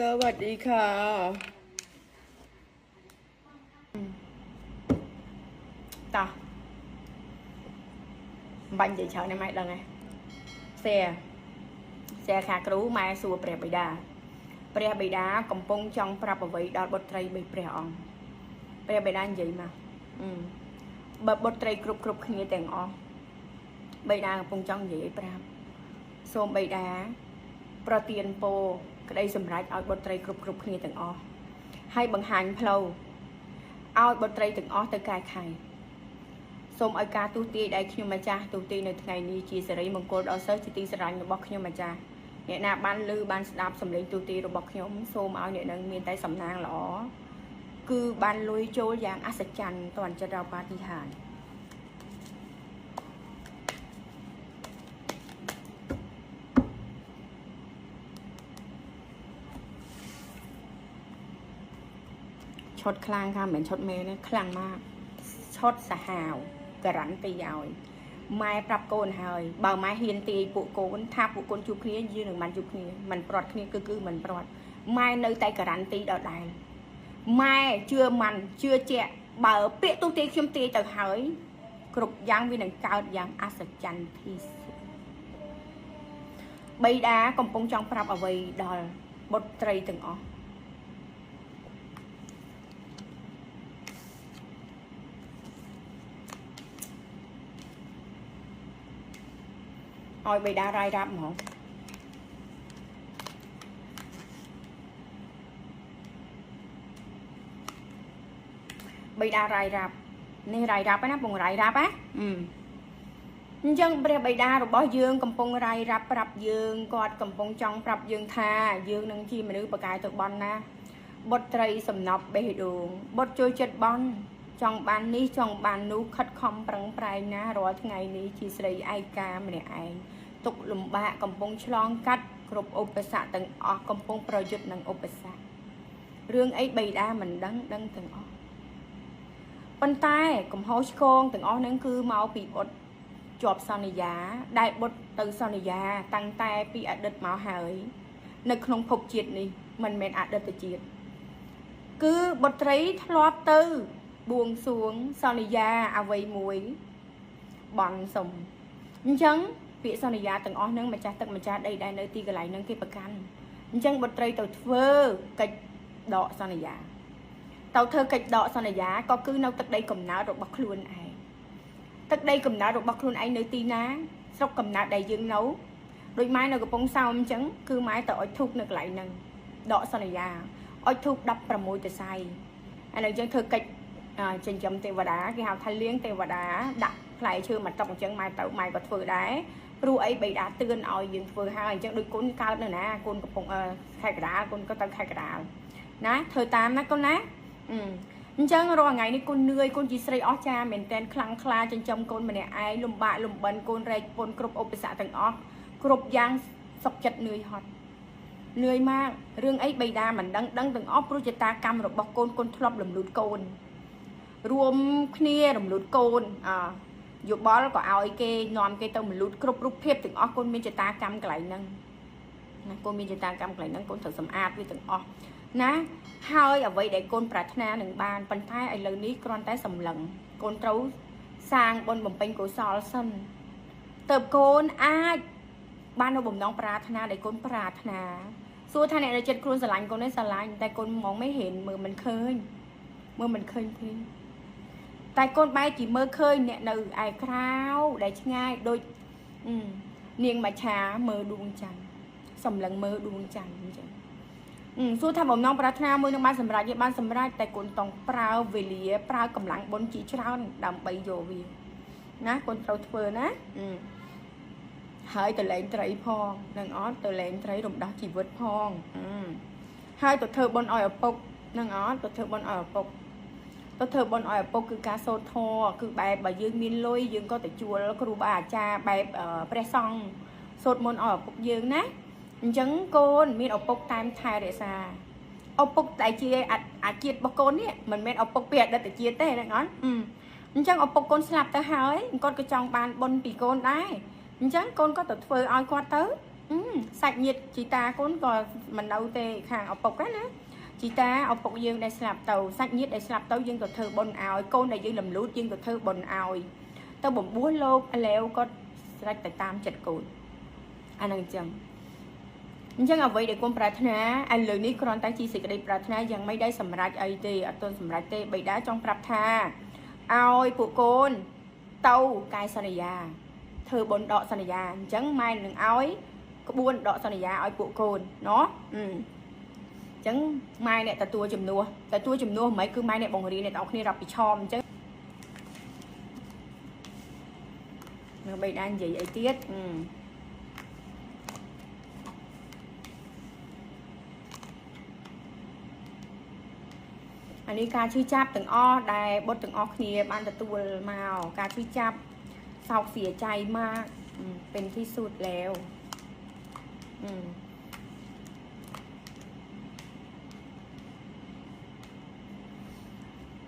สวัสดีค่ะ តោះបាញ់និយាយច្រើនណាស់ម៉ែដឹងហើយ share share ខាគ្រូម៉ែសួរព្រះបិតាព្រះបិតាកំពុងចង់ប្រាប់អ្វីដល់បុត្រីបីព្រះអង្គព្រះបិតានិយាយមកបើបុត្រីគ្រប់គ្រប់គ្នាទាំងអស់បិតាកំពុងចង់និយាយឲ្យប្រាប់សូមបិតាប្រទានពរក្តីសម្រេចឲ្យបុត្រីគ្រប់គ្រប់គ្នាទាំងអស់ហើយបង្ហាញផ្លូវឲ្យបុត្រីទាំងអស់ទៅកែខៃសូមឲ្យការទូទាយដែលខ្ញុំម្ចាស់ទូទាយនៅថ្ងៃនេះជាសិរីមង្គលដល់សិស្សជាទីស្រឡាញ់របស់ខ្ញុំម្ចាស់អ្នកណាបានឮបានស្ដាប់សម្លេងទូទាយរបស់ខ្ញុំសូមឲ្យអ្នកនឹងមានតែសំណាងល្អគឺបានលុយចូលយ៉ាងអស្ចារ្យតន់ចិត្តដល់បាតិហានឈុតខ្លាំងค่ะមិនមែនឈុតមេទេខ្លាំងមากឈុតសាហាវការ៉ាន់ទីឲ្យម៉ែប្រាប់កូនហើយបើម៉ែហ៊ានទាយពួកកូនថាពួកកូនជួបគ្នាយើងនឹងបានជួបគ្នាមិនប្រត់គ្នាគឺមិនប្រត់ម៉ែនៅតែការ៉ាន់ទីដដែលម៉ែជឿមិនជឿជាក់បើពាក្យទូទាយខ្ញុំទាយទៅហើយគ្រប់យ៉ាងវានឹងកើតយ៉ាងអស្ចារ្យទីសុទ្ធបិតាកំពុងចង់ប្រាប់អ្វីដល់បុត្រីទាំងអស់ឲ្យបិតារាយរាប់ហ្មងបិតារាយរាប់នេះរាយរាប់ណាពងរាយរាប់ណាអញ្ចឹងព្រះបិតារបស់យើងកំពុងរាយរាប់ប្រាប់យើងគាត់កំពុងចង់ប្រាប់យើងថាយើងនឹងជាមនុស្សបកាយទៅបន់ណាបុត្រីសំណប់បេះដូងបុត្រជួយចិត្តបន់ចង់បាននេះចង់បាននោះខិតខំប្រឹងប្រែងណារាល់ថ្ងៃនេះជាស្រីឯកាម្នាក់ឯងទុកលំបាកកំពុងឆ្លងកាត់គ្រប់ឧបសគ្គទាំងអស់កំពុងប្រយុទ្ធនឹងឧបសគ្គរឿងអីបិតាមិនដឹងដឹងទាំងអស់ប៉ុន្តែកំហុសឆ្គងទាំងអស់ហ្នឹងគឺមកពីបុត្រជាប់សន្យាដែលបុត្រទៅសន្យាតាំងតែពីអតីតមកហើយនៅក្នុងភពជាតិនេះមិនមែនអតីតជាតិគឺបុត្រីធ្លាប់ទៅបួងសួងសន្យាអ្វីមួយបន់សុំអញ្ចឹងពាក្យសន្យាទាំងអស់ហ្នឹងម្ចាស់ទឹកម្ចាស់ដីដែលនៅទីកន្លែងហ្នឹងគេប្រកាន់អញ្ចឹងបុត្រីទៅធ្វើកិច្ចដកសន្យាទៅធ្វើកិច្ចដកសន្យាក៏គឺនៅទឹកដីកំណើតរបស់ខ្លួនឯងទឹកដីកំណើតរបស់ខ្លួនឯងនៅទីណាស្រុកកំណើតដែលយើងនៅដូចម៉ែនៅកំពង់សោមអញ្ចឹងគឺម៉ែទៅអុជធូបនៅកន្លែងហ្នឹងដកសន្យាអុជធូប16តសៃអានេះអញ្ចឹងធ្វើកិច្ចចិញ្ចឹមទេវតាគេហៅថាលៀងទេវតាដាក់ផ្លែឈើមកតុកអញ្ចឹងម៉ែទៅម៉ែក៏ធ្វើដែរព្រោះអីបិតាទឿនឲ្យយើងធ្វើហើយអញ្ចឹងដូចកូនកើតនៅណាកូនកំពុងខេត្តកដាលកូនក៏ទៅខេត្តកដាលណាធ្វើតាមណាកូនណាអញ្ចឹងរាល់ថ្ងៃនេះកូននឿយកូនជាស្រីអស្ចារ្យមែនតែនខ្លាំងក្លាចិញ្ចឹមកូនម្នាក់ឯងលំបាកលំបិនកូនរែកពនគ្រប់ឧបសគ្គទាំងអស់គ្រប់យ៉ាងសុខចិត្តនឿយហត់នឿយមากរឿងអីបិតាមិនដឹងដឹងទាំងអស់ព្រោះចតាកម្មរបស់កូនកូនធ្លាប់លំលូតកូនរួមគ្នារំលូតកូនយោបល់ក៏ឲ្យគេនាំគេទៅមលូតគ្រប់រូបភាពទាំងអស់កូនមានចតាកម្មកន្លែងហ្នឹងណាកូនមានចតាកម្មកន្លែងហ្នឹងកូនត្រូវសម្អាតវាទាំងអស់ណាហើយអ្វីដែលកូនប្រាថ្នានឹងបានប៉ុន្តែឥឡូវនេះគ្រាន់តែសម្លឹងកូនត្រូវសាងបុណ្យបំពេញកុសលសិនទៅកូនអាចបាននៅបំណងប្រាថ្នាដែលកូនប្រាថ្នាសួរថាអ្នកនៅចិត្តខ្លួនស្រឡាញ់កូននេះស្រឡាញ់តែកូនមងមិនហ៊ានមើលមិនឃើញមើលមិនឃើញទេតែកូនបែរជាមើលឃើញអ្នកនៅឯក្រៅដែលឆ្ងាយដូចនាងមច្ឆាមើលដួងច័ន្ទសម្លឹងមើលដួងច័ន្ទអញ្ចឹងសួរថាបំណងប្រាថ្នាមួយនឹងបានសម្រេចទេបានសម្រេចតែកូនតង់ប្រើវេលាប្រើកម្លាំងបុណ្យជាច្រើនដើម្បីយកវាណាកូនត្រូវធ្វើណាហើយទៅលែងត្រីផងនឹងអត់ទៅលែងត្រីរំដោះជីវិតផងហើយទៅធ្វើបុណ្យឲ្យឪពុកនឹងអត់ទៅធ្វើបុណ្យឲ្យឪពុកទៅធ្វើបុណ្យឲ្យឪពុកគឺការសូត្រធម៌គឺបែបបើយើងមានលុយយើងក៏ទៅជួលគ្រូបាអាចារ្យបែបព្រះសង្ឃសូត្រមន្តឲ្យឪពុកយើងណាអញ្ចឹងកូនមានឪពុកតាមថែរក្សាឪពុកតែជាអាជាតិរបស់កូននេះមិនមែនឪពុកពីអតីតជាតិទេហ្នឹងអត់អញ្ចឹងឪពុកកូនស្លាប់ទៅហើយគាត់ក៏ចង់បានបុណ្យពីកូនដែរអញ្ចឹងកូនក៏ទៅធ្វើឲ្យគាត់ទៅ សាច់ញាតិជីតាកូនក៏មិននៅទេខាងឪពុកណាជីតាឪពុកយើងដែលស្លាប់ទៅសាច់ញាតិដែលស្លាប់ទៅយើងក៏ធ្វើបុណ្យឲ្យកូនដែលយើងលំលូតយើងក៏ធ្វើបុណ្យឲ្យទៅបំពោះលោកឥឡូវគាត់ស្រេចទៅតាមចិត្តកូនអានឹងអញ្ចឹងអ្វីដែលកូនប្រាថ្នាឥឡូវនេះគ្រាន់តែជាសេចក្តីប្រាថ្នាយ៉ាងមិនได้សម្រេចអីទេអត់ទាន់សម្រេចទេបិតាចង់ប្រាប់ថាឲ្យពួកកូនទៅកែសន្យាធ្វើបុណ្យដកសន្យាអញ្ចឹងម៉ែនឹងឲ្យក្បួនដកសន្យាឲ្យពួកកូនណោះអញ្ចឹងម៉ែអ្នកទទួលជំនួសទទួលជំនួសមិនគឺម៉ែអ្នកបង្រៀនអ្នកទាំងអស់គ្នារាប់ពីឆមអញ្ចឹងនៅបិតានិយាយអីទៀតអឺអានេះការឈឺចាប់ទាំងអស់ដែលបុត្រទាំងអស់គ្នាបានទទួលមកការឈឺចាប់សោកសៀใจมากเป็นที่สุดแล้ว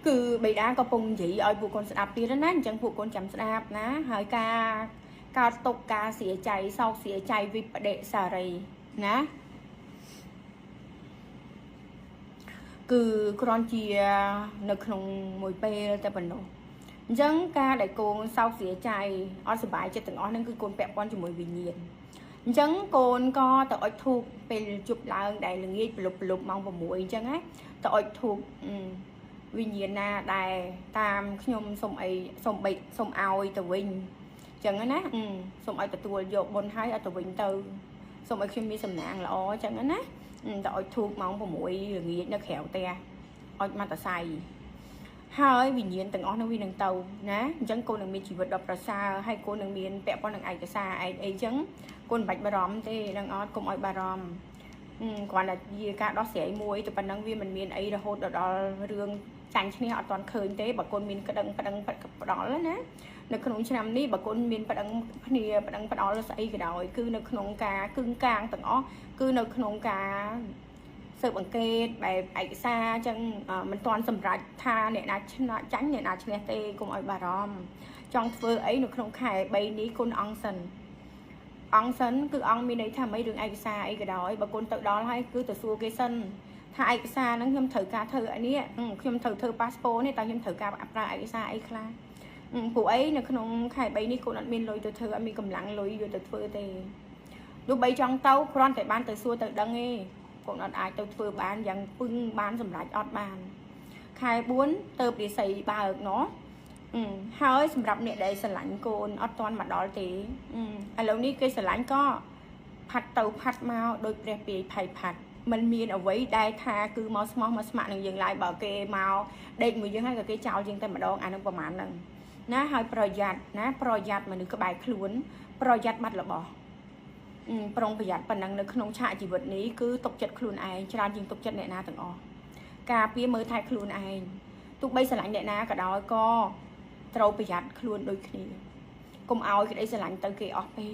គឺបិតាក៏ពងនិយាយឲ្យពួកកូនស្ដាប់ទៀតណាអញ្ចឹងពួកកូនចាំស្ដាប់ណាហើយការកើតទុកការเสียใจសោកเสียใจវិបដិសារីណាគឺគ្រាន់ជានៅក្នុងមួយពេលតែប៉ុណ្ណោះអញ្ចឹងការដែលកូនសោកសៀใจអត់សប្បាយចិត្តទាំងអស់ហ្នឹងគឺកូនពាក់ព័ន្ធជាមួយវិញ្ញាណអញ្ចឹងកូនក៏ទៅអុជធូបពេលជប់ឡើងដែលល្ងាចប្រលប់ប្រលប់ម៉ោង6អញ្ចឹងណាទៅអុជធូបវិញ្ញាណណាដែលតាមខ្ញុំសុំអីសុំបីសុំឲ្យទៅវិញអញ្ចឹងណាសុំឲ្យទទួលយកបុណ្យហើយឲ្យទៅវិញទៅសុំឲ្យខ្ញុំមានសំណាងល្អអញ្ចឹងណាទៅអុជធូបម៉ោង6ល្ងាចនៅក្រៅផ្ទះអុជមតសៃហើយវិញ្ញាណទាំងអស់នឹងវានឹងទៅណាអញ្ចឹងកូននឹងមានជីវិតដ៏ប្រសើរហើយកូននឹងមានពាក់ព័ន្ធនឹងឯកសារឯអីអញ្ចឹងកូនមិនបាច់បារម្ភទេនឹងអត់កុំឲ្យបារម្ភគ្រាន់តែជាការដោះស្រាយមួយតែប៉ុណ្ណឹងវាមិនមានអីរហូតដល់រឿងចាញ់ឈ្នះអត់ទាន់ឃើញទេបើកូនមានក្តឹងប្តឹងផ្ដាល់ណានៅក្នុងឆ្នាំនេះបើកូនមានប្តឹងគ្នាប្តឹងផ្ដាល់ស្អីក៏ដោយគឺនៅក្នុងការគឹងកាងទាំងអស់គឺនៅក្នុងការស៊ើបអង្កេតបែបឯកសារអញ្ចឹងមិនទាន់សម្រេចថាអ្នកណាឆ្នះចាញ់អ្នកណាឈ្នះទេកុំឲ្យបារម្ភចង់ធ្វើអីនៅក្នុងខែ3នេះគុណអង្គសិនអង្គសិនគឺអង្គមានន័យថាមិនរឿងឯកសារអីក៏ដោយបើគុណទៅដល់ហើយគឺទៅសួរគេសិនថាឯកសារហ្នឹងខ្ញុំត្រូវការធ្វើអីនេះខ្ញុំត្រូវធ្វើប៉ាសពតនេះតើខ្ញុំត្រូវការប្រើឯកសារអីខ្លះពួកអីនៅក្នុងខែ3នេះកូនអត់មានលុយទៅធ្វើអត់មានកម្លាំងលុយយកទៅធ្វើទេទោះបីចង់ទៅគ្រាន់តែបានទៅសួរទៅដឹងទេកូនអត់អាចទៅធ្វើបានយ៉ាងពឹងបានសម្រេចអត់បានខែ4ទៅរិស័យបើកណោះហើយសម្រាប់អ្នកដែលស្រឡាញ់កូនអត់ទាន់មកដល់ទេឥឡូវនេះគេស្រឡាញ់ក៏ផាត់ទៅផាត់មកដោយព្រះពាយផៃផាត់มันមានអ្វីដែលថាគឺមកស្មោះមកស្ម័គ្រនឹងយើងឡើយបើគេមកដេកមួយយើងហើយក៏គេចោលយើងតែម្ដងអានឹងប្រហែលហ្នឹងណាហើយប្រយ័ត្នណាប្រយ័ត្នមនុស្សក្បែរខ្លួនប្រយ័ត្នបាត់របស់ប្រុងប្រយ័ត្នប៉ុណ្ណឹងនៅក្នុងឆាកជីវិតនេះគឺទុកចិត្តខ្លួនឯងច្រើនជាងទុកចិត្តអ្នកណាទាំងអស់ការពារមើលថែខ្លួនឯងទោះបីស្រឡាញ់អ្នកណាក៏ដោយក៏ត្រូវប្រយ័ត្នខ្លួនដូចគ្នាកុំឲ្យក្តីស្រឡាញ់ទៅគេអស់ពេក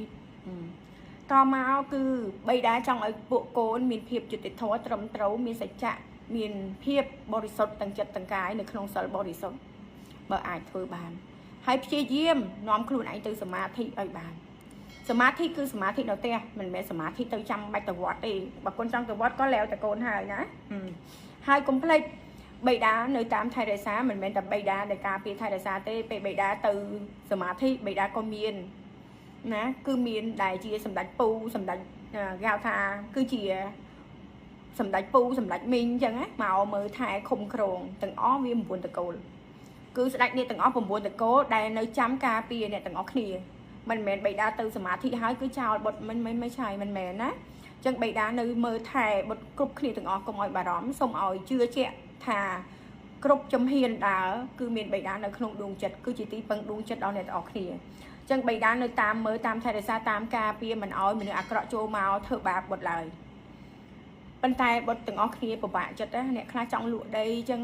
តមកគឺបិតាចង់ឲ្យពួកកូនមានភាពយុត្តិធម៌ត្រឹមត្រូវមានសច្ចៈមានភាពបរិសុទ្ធទាំងចិត្តទាំងកាយនៅក្នុងសិលបរិសុទ្ធបើអាចធ្វើបានហើយព្យាយាមនាំខ្លួនឯងទៅសមាធិឲ្យបានសមាធិគឺសមាធិនៅផ្ទះមិនមែនសមាធិទៅចាំបាច់ទៅវត្តទេបើកូនចង់ទៅវត្តក៏แล้วតែកូនហើយណាហើយកុំភ្លេចបិតានៅតាមថែរក្សាមិនមែនតែបិតាដែលការពារថែរក្សាទេពេលបិតាទៅសមាធិបិតាក៏មានណាគឺមានដែលជាសម្ដេចពូសម្ដេចគេហៅថាគឺជាសម្ដេចពូសម្ដេចមីងអញ្ចឹងណាមកមើលថែឃុំក្រងទាំងអស់វា9តកូលគឺស្ដេចនេះទាំងអស់9តកូលដែលនៅចាំការពារអ្នកទាំងអស់គ្នាមិនមែនបិតាទៅសមាធិហើយគឺចោលបុតមិនមិនមិនឆាយមិនមែនណាអញ្ចឹងបិតានៅមើលថែបុតគ្រប់គ្នាទាំងអស់កុំឲ្យបារម្ភសូមឲ្យជឿជាក់ថាគ្រប់ជំហានដើរគឺមានបិតានៅក្នុងដួងចិត្តគឺជាទីពឹងដួងចិត្តដល់អ្នកទាំងអស់គ្នាអញ្ចឹងបិតានៅតាមមើលតាមថែរក្សាតាមការពារមិនឲ្យមនុស្សអាក្រក់ចូលមកធ្វើបាបបុតឡើយប៉ុន្តែបុតទាំងអស់គ្នាពិបាកចិត្តណាអ្នកខ្លះចង់លក់ដីអញ្ចឹង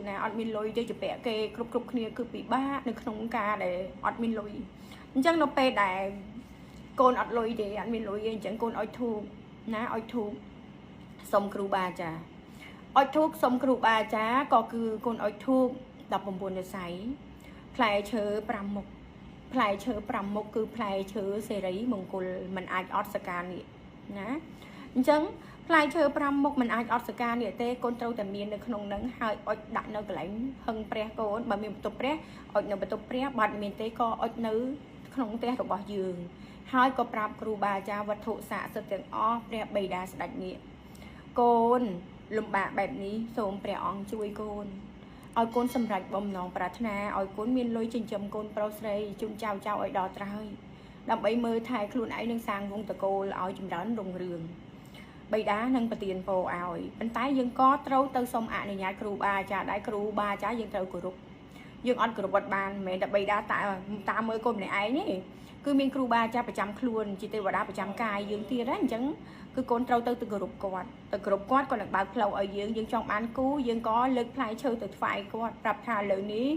ណាអត់មានលុយទេជពាក់គេគ្រប់គ្រប់គ្នាគឺពិបាកនៅក្នុងការដែលអត់មានលុយអញ្ចឹងនៅពេលដែលកូនអត់លុយទេអត់មានលុយទេអញ្ចឹងកូនឲ្យធូបណាឲ្យធូបសុំគ្រូបាអាចារ្យឲ្យធូបសុំគ្រូបាអាចារ្យក៏គឺកូនឲ្យធូប19និស័យផ្លែឈើ5មុខផ្លែឈើ5មុខគឺផ្លែឈើសេរីមង្គលមិនអាចអត់សកានេះ ណាអញ្ចឹងផ្លែឈើ5មុខមិនអាចអត់សកានេះទេកូនត្រូវតែមាននៅក្នុងនឹងហើយអុចដាក់នៅកន្លែងហឹងព្រះកូនបើមានបន្ទប់ព្រះអុចនៅបន្ទប់ព្រះបាត់មានទេក៏អុចនៅក្នុងផ្ទះរបស់យើងហើយក៏ប្រាប់គ្រូបាអាចារ្យវត្ថុស័ក្តិសិទ្ធិទាំងអស់ព្រះបិតាស្ដេចនាគកូនលំបាកបែបនេះសូមព្រះអង្គជួយកូនឲ្យកូនសម្រេចបំណងប្រាថ្នាឲ្យកូនមានលុយចិញ្ចឹមកូនប្រុសស្រីជូនចៅចៅឲ្យដល់ត្រើយដើម្បីមើលថែខ្លួនឯងនឹងសាងវងតកូលឲ្យចម្រើនរុងរឿងបិតានឹងប្រទានពរឲ្យប៉ុន្តែយើងក៏ត្រូវទៅសុំអនុញ្ញាតគ្រូបាអាចារ្យដែរគ្រូបាអាចារ្យយើងត្រូវគោរពយើងអត់គោរពអត់បានមិនមែនតែបិតាតាមមើលកូនម្នាក់ឯងទេគឺមានគ្រូបាអាចារ្យប្រចាំខ្លួនជាទេវតាប្រចាំកាយយើងទៀតណាអញ្ចឹងគឺកូនត្រូវទៅគោរពគាត់ទៅគោរពគាត់គាត់នឹងបើកផ្លូវឲ្យយើងយើងចង់បានគូយើងក៏លើកផ្លែឈើទៅថ្វាយគាត់ប្រាប់ថាលើនេះ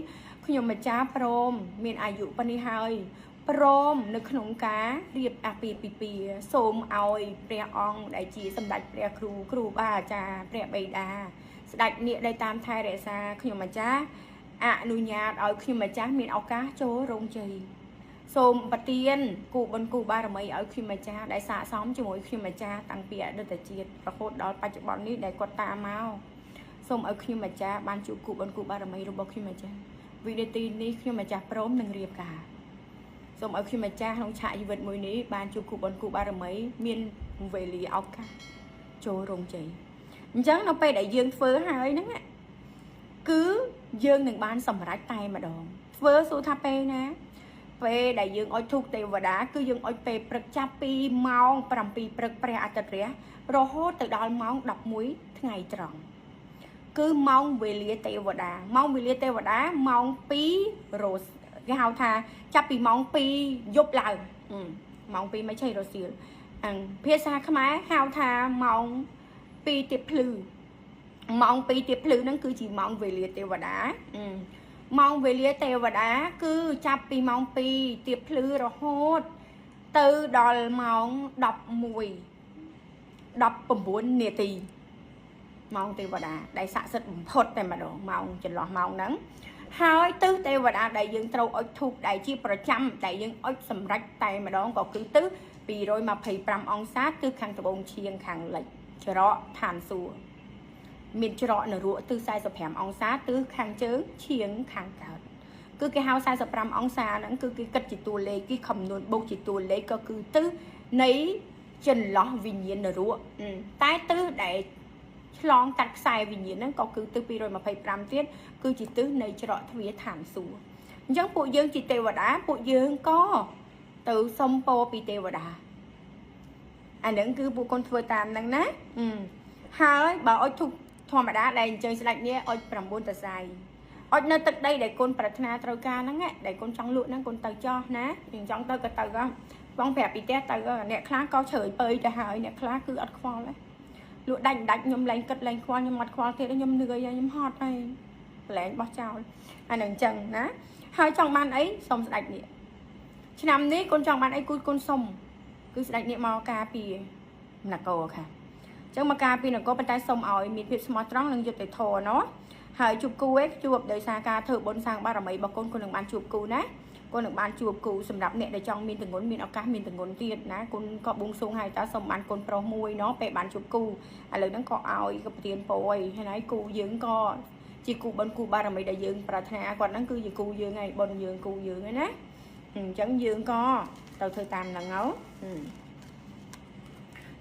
ខ្ញុំម្ចាស់ព្រមមានអាយុប៉ុណ្នេះហើយព្រមនៅក្នុងការរៀបអាពាហ៍ពិពាហ៍សូមឲ្យព្រះអង្គដែលជាសម្ដេចព្រះគ្រូគ្រូបាអាចារ្យព្រះបិតាស្ដេចនាគដែលតាមថែរក្សាខ្ញុំម្ចាស់អនុញ្ញាតឲ្យខ្ញុំម្ចាស់មានឱកាសចូលរោងជ័យសូមប្រទានគូបុណ្យគូបារមីឲ្យខ្ញុំម្ចាស់ដែលស័ក្តិសមជាមួយខ្ញុំម្ចាស់តាំងពីអតីតជាតិរហូតដល់បច្ចុប្បន្ននេះដែលគាត់តាមមកសូមឲ្យខ្ញុំម្ចាស់បានជួបគូបុណ្យគូបារមីរបស់ខ្ញុំម្ចាស់វិនាទីនេះខ្ញុំម្ចាស់ព្រមនឹងរៀបការសូមឲ្យខ្ញុំម្ចាស់ក្នុងឆាកជីវិតមួយនេះបានជួបគូបុណ្យគូបារមីមានវេលាឱកាសចូលរោងជ័យអញ្ចឹងនៅពេលដែលយើងធ្វើហើយហ្នឹងគឺយើងនឹងបានសម្រេចតែម្ដងធ្វើសួរថាពេលណាពេលដែលយើងអុជធូបទេវតាគឺយើងអុជពេលព្រឹកចាប់ពីម៉ោង7ព្រឹកព្រះអាទិត្យរះរហូតទៅដល់ម៉ោង11ថ្ងៃត្រង់គឺម៉ោងវេលាទេវតាម៉ោងវេលាទេវតាម៉ោង2រសគេហៅថាចាប់ពីម៉ោង2យប់ឡើងម៉ោង2មិនឆៃរសៀលភាសាខ្មែរហៅថាម៉ោង2ទៀបភ្លឺម៉ោង2ទៀបភ្លឺហ្នឹងគឺជាម៉ោងវេលាទេវតាម៉ោងវេលាទេវតាគឺចាប់ពីម៉ោង2ទៀបភ្លឺរហូតទៅដល់ម៉ោង11 19នាទីម៉ោងទេវតាដែលស័ក្តិសិទ្ធិបំផុតតែម្ដងម៉ោងចន្លោះម៉ោងហ្នឹងហើយទិសទេវតាដែលយើងត្រូវអុជធូបដែលជាប្រចាំដែលយើងអុជសម្រេចតែម្ដងក៏គឺទិស225អង្សាទិសខាងត្បូងឈៀងខាងលិចច្រកឋានសួគ៌មានច្រកនរកទិស45អង្សាទិសខាងជើងឈៀងខាងកើតគឺគេហៅ45អង្សាហ្នឹងគឺគេគិតជាតួលេខគេคำนวณបូកជាតួលេខក៏គឺទិសនៃចន្លោះវិញ្ញាណនរកតែទិសដែលឆ្លងកាត់ខ្សែវិញ្ញាណហ្នឹងក៏គឺទិស225ទៀតគឺជាទិសនៃច្រកទ្វារឋានសួគ៌អញ្ចឹងពួកយើងជាទេវតាពួកយើងក៏ទៅសុំពរពីទេវតាអាហ្នឹងគឺពួកកូនធ្វើតាមហ្នឹងណាហើយបើអុជធូបធម្មតាដែលអញ្ជើញស្ដេចនេះអុជ9តសៃអុជនៅទឹកដីដែលកូនប្រាថ្នាត្រូវការហ្នឹងដែលកូនចង់លក់ហ្នឹងកូនទៅចោះណាយើងចង់ទៅក៏ទៅក៏បងប្រាប់ពីផ្ទះទៅអ្នកខ្លះក៏ជ្រើយពើទៅហើយអ្នកខ្លះគឺអត់ខ្វល់ទេលក់ដាច់ដាច់ខ្ញុំលែងគិតលែងខ្វល់ខ្ញុំអត់ខ្វល់ទៀតខ្ញុំនឿយហើយខ្ញុំហត់ហើយកលែងបោះចោលអានឹងអញ្ចឹងណាហើយចង់បានអីសុំស្ដេចនេះឆ្នាំនេះកូនចង់បានអីគូកូនសុំគឺស្ដេចនេះមកការពារនគរค่ะអញ្ចឹងមកការពារនគរប៉ុន្តែសុំឲ្យមានភាពស្មោះត្រង់និងយុត្តិធម៌ណោះហើយជួបគូឯងជួបដោយសារការធ្វើបុណ្យសាងបារមីរបស់កូនកូននឹងបានជួបគូណាកូននឹងបានជួបគូសម្រាប់អ្នកដែលចង់មានទងន់មានឱកាសមានទងន់ទៀតណាកូនក៏បួងសួងឲ្យតើសូមបានកូនប្រុសមួយណោះពេលបានជួបគូឥឡូវហ្នឹងក៏ឲ្យក៏ប្រទានពរឲ្យហើយគូយើងក៏ជាគូបុណ្យគូបារមីដែលយើងប្រាថ្នាគាត់ហ្នឹងគឺជាគូយើងហើយបុណ្យយើងគូយើងហើយណាអញ្ចឹងយើងក៏ត្រូវធ្វើតាមហ្នឹងហើយ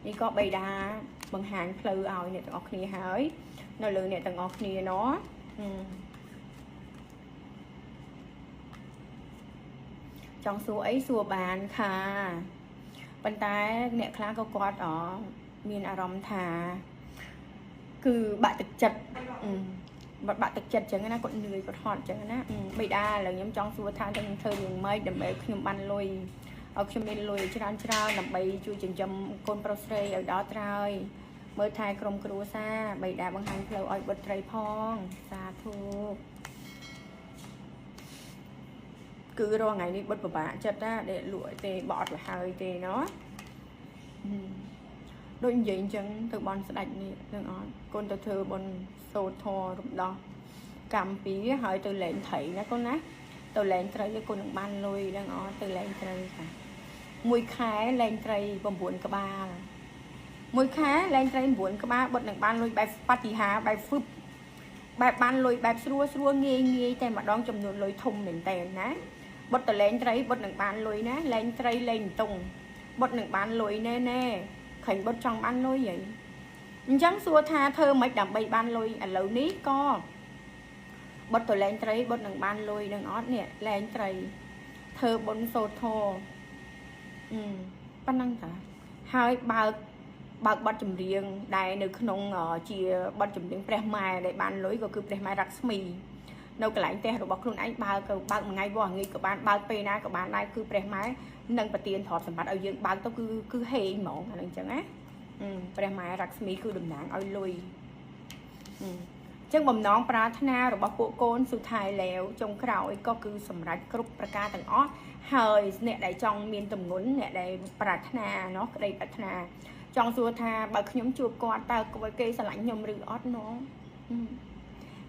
នេះក៏បិតាបង្ហាញផ្លូវឲ្យអ្នកទាំងអស់គ្នាហើយនៅលើអ្នកទាំងអស់គ្នាណោះចង់សួរអីសួរបានค่ะប៉ុន្តែអ្នកខ្លះក៏គាត់មានអារម្មណ៍ថាគឺបាក់ទឹកចិត្តបាក់ទឹកចិត្តចឹងណាគាត់នឿយគាត់ហត់ចឹងណាបិតាឥឡូវខ្ញុំចង់សួរថាខ្ញុំធ្វើរឿងម៉េចដើម្បីខ្ញុំបានលុយឲ្យខ្ញុំមានលុយច្រើនច្រើនដើម្បីជួយចិញ្ចឹមកូនប្រុសស្រីឲ្យដល់ត្រើយមើលថែក្រុមគ្រួសារបិតាបង្ហាញផ្លូវឲ្យបុត្រីផងសាធុគឺរាល់ថ្ងៃនេះបុតពិបាកចិត្តណាដែលលក់ទេបអត់លហើយទេណោះដូចនិយាយអញ្ចឹងទៅបន់ស្ដេចនេះនឹងអត់កូនទៅធ្វើបន់សូត្រធម៌រំដោះកម្មពីហើយទៅលែងត្រីណាកូនណាទៅលែងត្រីកូននឹងបានលុយនឹងអត់ទៅលែងត្រីค่ะមួយខែលែងត្រី9ក្បាល មួយខែលែងត្រី9ក្បាលបុតនឹងបានលុយបែបបតិហាបែបហ្វឹបបែបបានលុយបែបស្រួលស្រួលងាយងាយតែម្ដងចំនួនលុយធំមែនតើណាបុតតលែងត្រីបុតនឹងបានលុយណាលែងត្រីលែងតុងបុតនឹងបានលុយណែណែខេញបុតចង់បានលុយហីអញ្ចឹងសួរថាធ្វើម៉េចដើម្បីបានលុយឥឡូវនេះក៏បុតតលែងត្រីបុតនឹងបានលុយនឹងអត់នេះលែងត្រីធ្វើបុណ្យសូត្រធម៌ប៉ុណ្ណឹងតាហើយបើកបើកបទចម្រៀងដែលនៅក្នុងជាបទចម្រៀងព្រះម៉ែដែលបានលុយក៏គឺព្រះម៉ែរស្មីនៅកន្លែងផ្ទះរបស់ខ្លួនឯងបើកក៏បើកមួយថ្ងៃវល់ងាយក៏បានបើកពេលណាក៏បានដែរគឺព្រះម៉ែនឹងប្រទានទ្រព្យសម្បត្តិឲ្យយើងបើកទៅគឺហេងហ្មងអានឹងអញ្ចឹងណាព្រះម៉ែរស្មីគឺតំណាងឲ្យលុយអញ្ចឹងបំណងប្រាថ្នារបស់ពួកកូនសុថៃលែវចុងក្រោយក៏គឺសម្រេចគ្រប់ប្រការទាំងអស់ហើយអ្នកដែលចង់មានទំនុនអ្នកដែលប្រាថ្នាណោះក្តីប្រាថ្នាចង់សួរថាបើខ្ញុំជួបគាត់តើគេស្រឡាញ់ខ្ញុំឬអត់ណោះ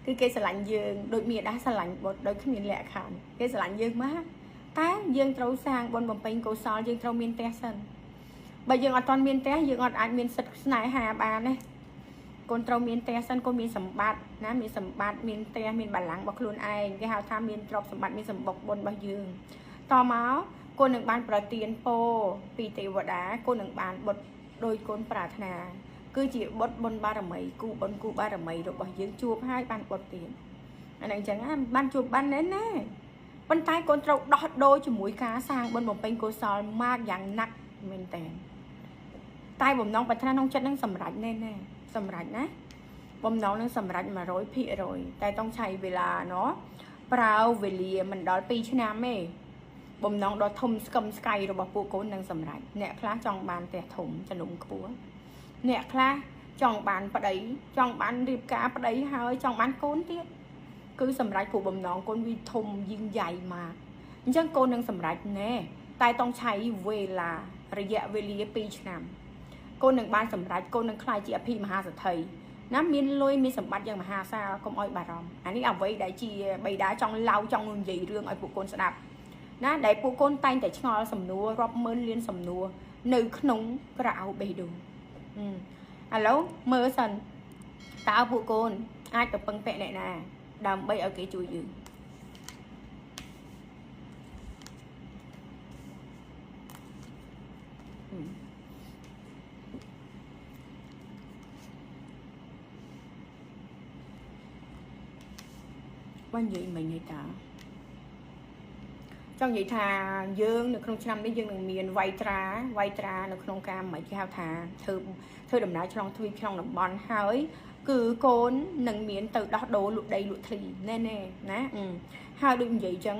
គឺគេស្រឡាញ់យើងដូចមានដាស្រឡាញ់បុតដោយគ្មានលក្ខខណ្ឌគេស្រឡាញ់យើងមកតែយើងត្រូវសាងបុណ្យបំពេញកុសលយើងត្រូវមានផ្ទះសិនបើយើងអត់ទាន់មានផ្ទះយើងអត់អាចមានសិទ្ធិស្នេហាបានទេកូនត្រូវមានផ្ទះសិនកូនមានសម្បត្តិណាមានសម្បត្តិមានផ្ទះមានបល្ល័ង្ករបស់ខ្លួនឯងគេហៅថាមានទ្រព្យសម្បត្តិមានសម្បុកបុណ្យរបស់យើងតមកកូននឹងបានប្រទានពរពីទេវតាកូននឹងបានបុត្រដោយកូនប្រាថ្នាគឺជាបុត្របុណ្យបារមីគូបុណ្យគូបារមីរបស់យើងជួបហើយបានបុត្រទៀតអានឹងអញ្ចឹងបានជួបបានណែណាប៉ុន្តែកូនត្រូវដោះដូរជាមួយការសាងបុណ្យបំពេញកុសលមកយ៉ាងណាក់មែនតើតែបំណងប្រាថ្នាក្នុងចិត្តនឹងសម្រេចណែណាសម្រេចណាបំណងនឹងសម្រេច100%តែต้องใช้เวลาเนาะប្រើវេលាមិនដល់2ឆ្នាំទេបំណងដ៏ធំស្កឹមស្កៃរបស់ពួកកូននឹងសម្រេចអ្នកខ្លះចង់បានផ្ទះធំចំនួនខ្ពស់អ្នកខ្លះចង់បានប្តីចង់បានរៀបការប្តីហើយចង់បានកូនទៀតគឺសម្រេចព្រោះបំណងកូនវាធំยิ่งใหญ่มากអញ្ចឹងកូននឹងសម្រេចណែតែต้องใช้เวลารយៈវេលា2ឆ្នាំកូននឹងបានសម្រេចកូននឹងក្លាយជាអភិមហាសេដ្ឋីណាមានលុយមានសម្បត្តិយ៉ាងមហាសាលកុំឲ្យបារម្ភអានេះអ្វីដែលជាបិតាចង់ឡៅចង់និយាយរឿងឲ្យពួកកូនស្ដាប់ណាដែលពួកកូនតែងតែឆ្ងល់សំណួររាប់ម៉ឺនលានសំណួរនៅក្នុងក្រៅបេះដូងឥឡូវមើលសិនតើពួកកូនអាចទៅពឹងពាក់អ្នកណាដើម្បីឲ្យគេជួយយើងបើនិយាយមិញនេះតាចង់និយាយថាយើងនៅក្នុងឆ្នាំនេះយើងនឹងមានវៃត្រានៅក្នុងការមិនគេហៅថាធ្វើដំណើរឆ្លងទ្វីបឆ្លងតំបន់ហើយគឺកូននឹងមានទៅដោះដូរលក់ដីលក់ធ្លីណែណែណាហើយដូចនិយាយចឹង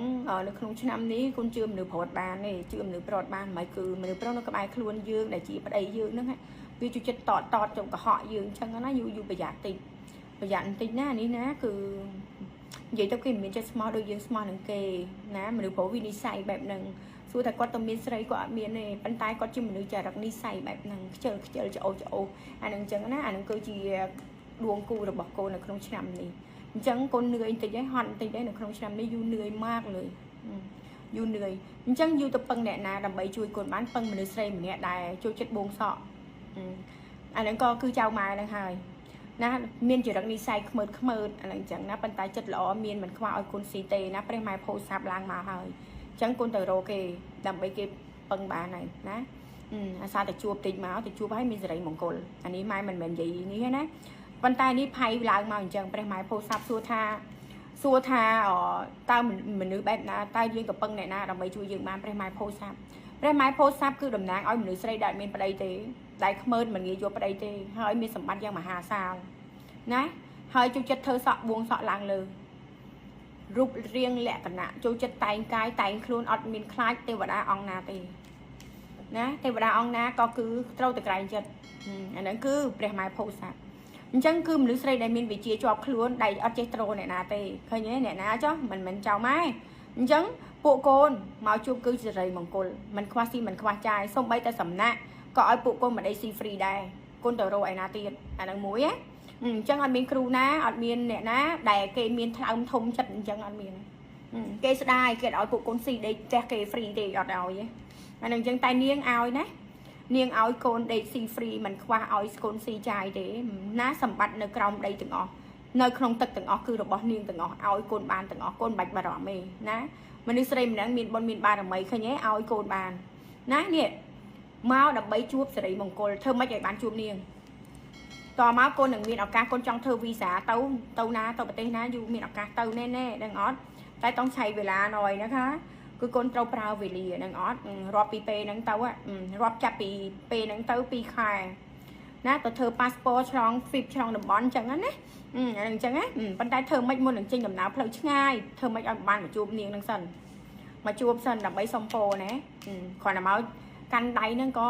នៅក្នុងឆ្នាំនេះកូនជឿមនុស្សប្រុសបានទេជឿមនុស្សប្រុសបានមិនគឺមនុស្សប្រុសនៅក្បែរខ្លួនយើងដែលជាប្តីយើងហ្នឹងវាជួយចិត្តតតចុងកុហកយើងចឹងណាយូរយូរប្រយ័ត្នតិចប្រយ័ត្នបន្តិចណានេះណាគឺនិយាយទៅគេមិនមានចិត្តស្មោះដូចយើងស្មោះនឹងគេណាមនុស្សប្រុសវានិស័យបែបហ្នឹងសួរថាគាត់ទៅមានស្រីគាត់អត់មានទេប៉ុន្តែគាត់ជាមនុស្សចរិតនិស័យបែបហ្នឹងខ្ជិលខ្ជិលច្អូសច្អូសអាហ្នឹងអញ្ចឹងណាអាហ្នឹងគឺជាដួងគូរបស់កូននៅក្នុងឆ្នាំនេះអញ្ចឹងកូននឿយបន្តិចហើយហត់បន្តិចហើយនៅក្នុងឆ្នាំនេះយូរនឿយมากเลยយូរនឿយអញ្ចឹងយូរទៅពឹងអ្នកណាដើម្បីជួយកូនបានពឹងមនុស្សស្រីម្នាក់ដែលចូលចិត្តបួងសក់អាហ្នឹងក៏គឺចៅម៉ែហ្នឹងហើយណាមានចរិតនិស័យខ្មើតខ្មើតអាហ្នឹងអញ្ចឹងណាប៉ុន្តែចិត្តល្អមានមិនខ្វះឲ្យកូនស៊ីទេណាព្រះម៉ែពោធិ៍សាប់ឡើងមកហើយអញ្ចឹងកូនទៅរកគេដើម្បីគេពឹងបានហើយណាអាសាទៅជួបតិចមកទៅជួបហើយមានសិរីមង្គលអានេះម៉ែមិនមែននិយាយនេះទេណាប៉ុន្តែនេះផៃឡើងមកអញ្ចឹងព្រះម៉ែពោធិ៍សាប់សួរថាតើមនុស្សបែបណាតើយើងទៅពឹងអ្នកណាដើម្បីជួយយើងបានព្រះម៉ែពោធិ៍សាប់ព្រះម៉ែពោធិ៍សាប់គឺតំណាងឲ្យមនុស្សស្រីដែលមានប្តីទេដែលខ្មើតមិនងាយយកប្តីទេហើយមានសម្បត្តិយ៉ាងមហាសាលណាហើយចូលចិត្តធ្វើសក់បួងសក់ឡើងលើរូបរាងលក្ខណៈចូលចិត្តតែងកាយតែងខ្លួនអត់មានខ្លាចទេវតាអង្គណាទេណាទេវតាអង្គណាក៏គឺត្រូវតែក្រែងចិត្តអាហ្នឹងគឺព្រះម៉ែពោធិ៍សាប់អញ្ចឹងគឺមនុស្សស្រីដែលមានវិជ្ជាជាប់ខ្លួនដែលអត់ចេះត្រូអ្នកណាទេឃើញទេអ្នកណាចុះមិនមែនចៅម៉ែអញ្ចឹងពួកកូនមកជួបគឺសិរីមង្គលមិនខ្វះស៊ីមិនខ្វះចាយសូម្បីតែសំណាក់ក៏ឲ្យពួកកូនមិនដេកស៊ីហ្វ្រីដែរកូនទៅរកឯណាទៀតអាហ្នឹងមួយណាអញ្ចឹងអត់មានគ្រូណាអត់មានអ្នកណាដែលគេមានថ្លើមធំចិត្តអញ្ចឹងអត់មានគេស្ដាយគេឲ្យពួកកូនស៊ីដេកផ្ទះគេហ្វ្រីទេអត់ឲ្យទេអាហ្នឹងអញ្ចឹងតែនាងឲ្យណា នាងឲ្យកូនដេកស៊ីហ្វ្រីមិនខ្វះឲ្យកូនស៊ីចាយទេណាសម្បត្តិនៅក្រោមដីទាំងអស់នៅក្នុងទឹកទាំងអស់គឺរបស់នាងទាំងអស់ឲ្យកូនបានទាំងអស់កូនបាច់បារម្ភទេណាមនុស្សស្រីម្នាក់មានបុណ្យមានបារមីឃើញទេឲ្យកូនបានណានេះមកដើម្បីជួបសិរីមង្គលធ្វើម៉េចឲ្យបានជួបនាងតមកកូននឹងមានឱកាសកូនចង់ធ្វើវីសាទៅទៅណាទៅប្រទេសណាយូរមានឱកាសទៅណែណែដឹងអត់តែต้องใช้เวลาหน่อยนะคะគឺកូនត្រូវប្រើវេលានឹងអត់រាប់ពីពេលហ្នឹងទៅរាប់ចាប់ពីពេលហ្នឹងទៅ2ខែណាទៅធ្វើប៉ាសពតឆ្លងហ្វីបឆ្លងតំបន់អញ្ចឹងណាអាហ្នឹងអញ្ចឹងណាប៉ុន្តែធ្វើម៉េចមុននឹងចេញដំណើរផ្លូវឆ្ងាយធ្វើម៉េចឲ្យបានមកជួបនាងហ្នឹងសិនមកជួបសិនដើម្បីសុំពោណាគ្រាន់តែមកកាន់ដៃហ្នឹងក៏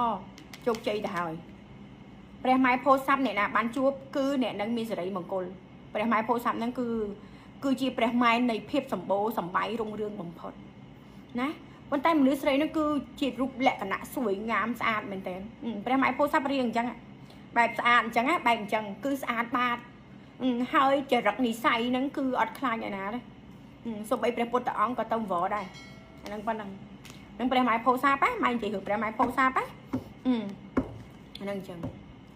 ជោគជ័យទៅហើយព្រះម៉ែពោធិសត្វអ្នកណាបានជួបគឺអ្នកនឹងមានសិរីមង្គលព្រះម៉ែពោធិសត្វហ្នឹងគឺជាព្រះម៉ែនៃភាពសម្បូរសប្បាយរុងរឿងបំផុតណាប៉ុន្តែមនុស្សស្រីនោះគឺជារូបលក្ខណៈស្ួយងាមស្អាតមែនតើព្រះម៉ែពោធិសត្វរៀងអញ្ចឹងបែបស្អាតអញ្ចឹងបែបអញ្ចឹងគឺស្អាតបាតហើយចរិតនិស័យហ្នឹងគឺអត់ខ្លាចឯណាទេសូម្បីព្រះពុទ្ធអង្គក៏ទៅវរដែរអាហ្នឹងប៉ុណ្ណឹងនឹងព្រះម៉ែពោធិសត្វម៉ែនិយាយរឿងព្រះម៉ែពោធិសត្វអាហ្នឹងអញ្ចឹង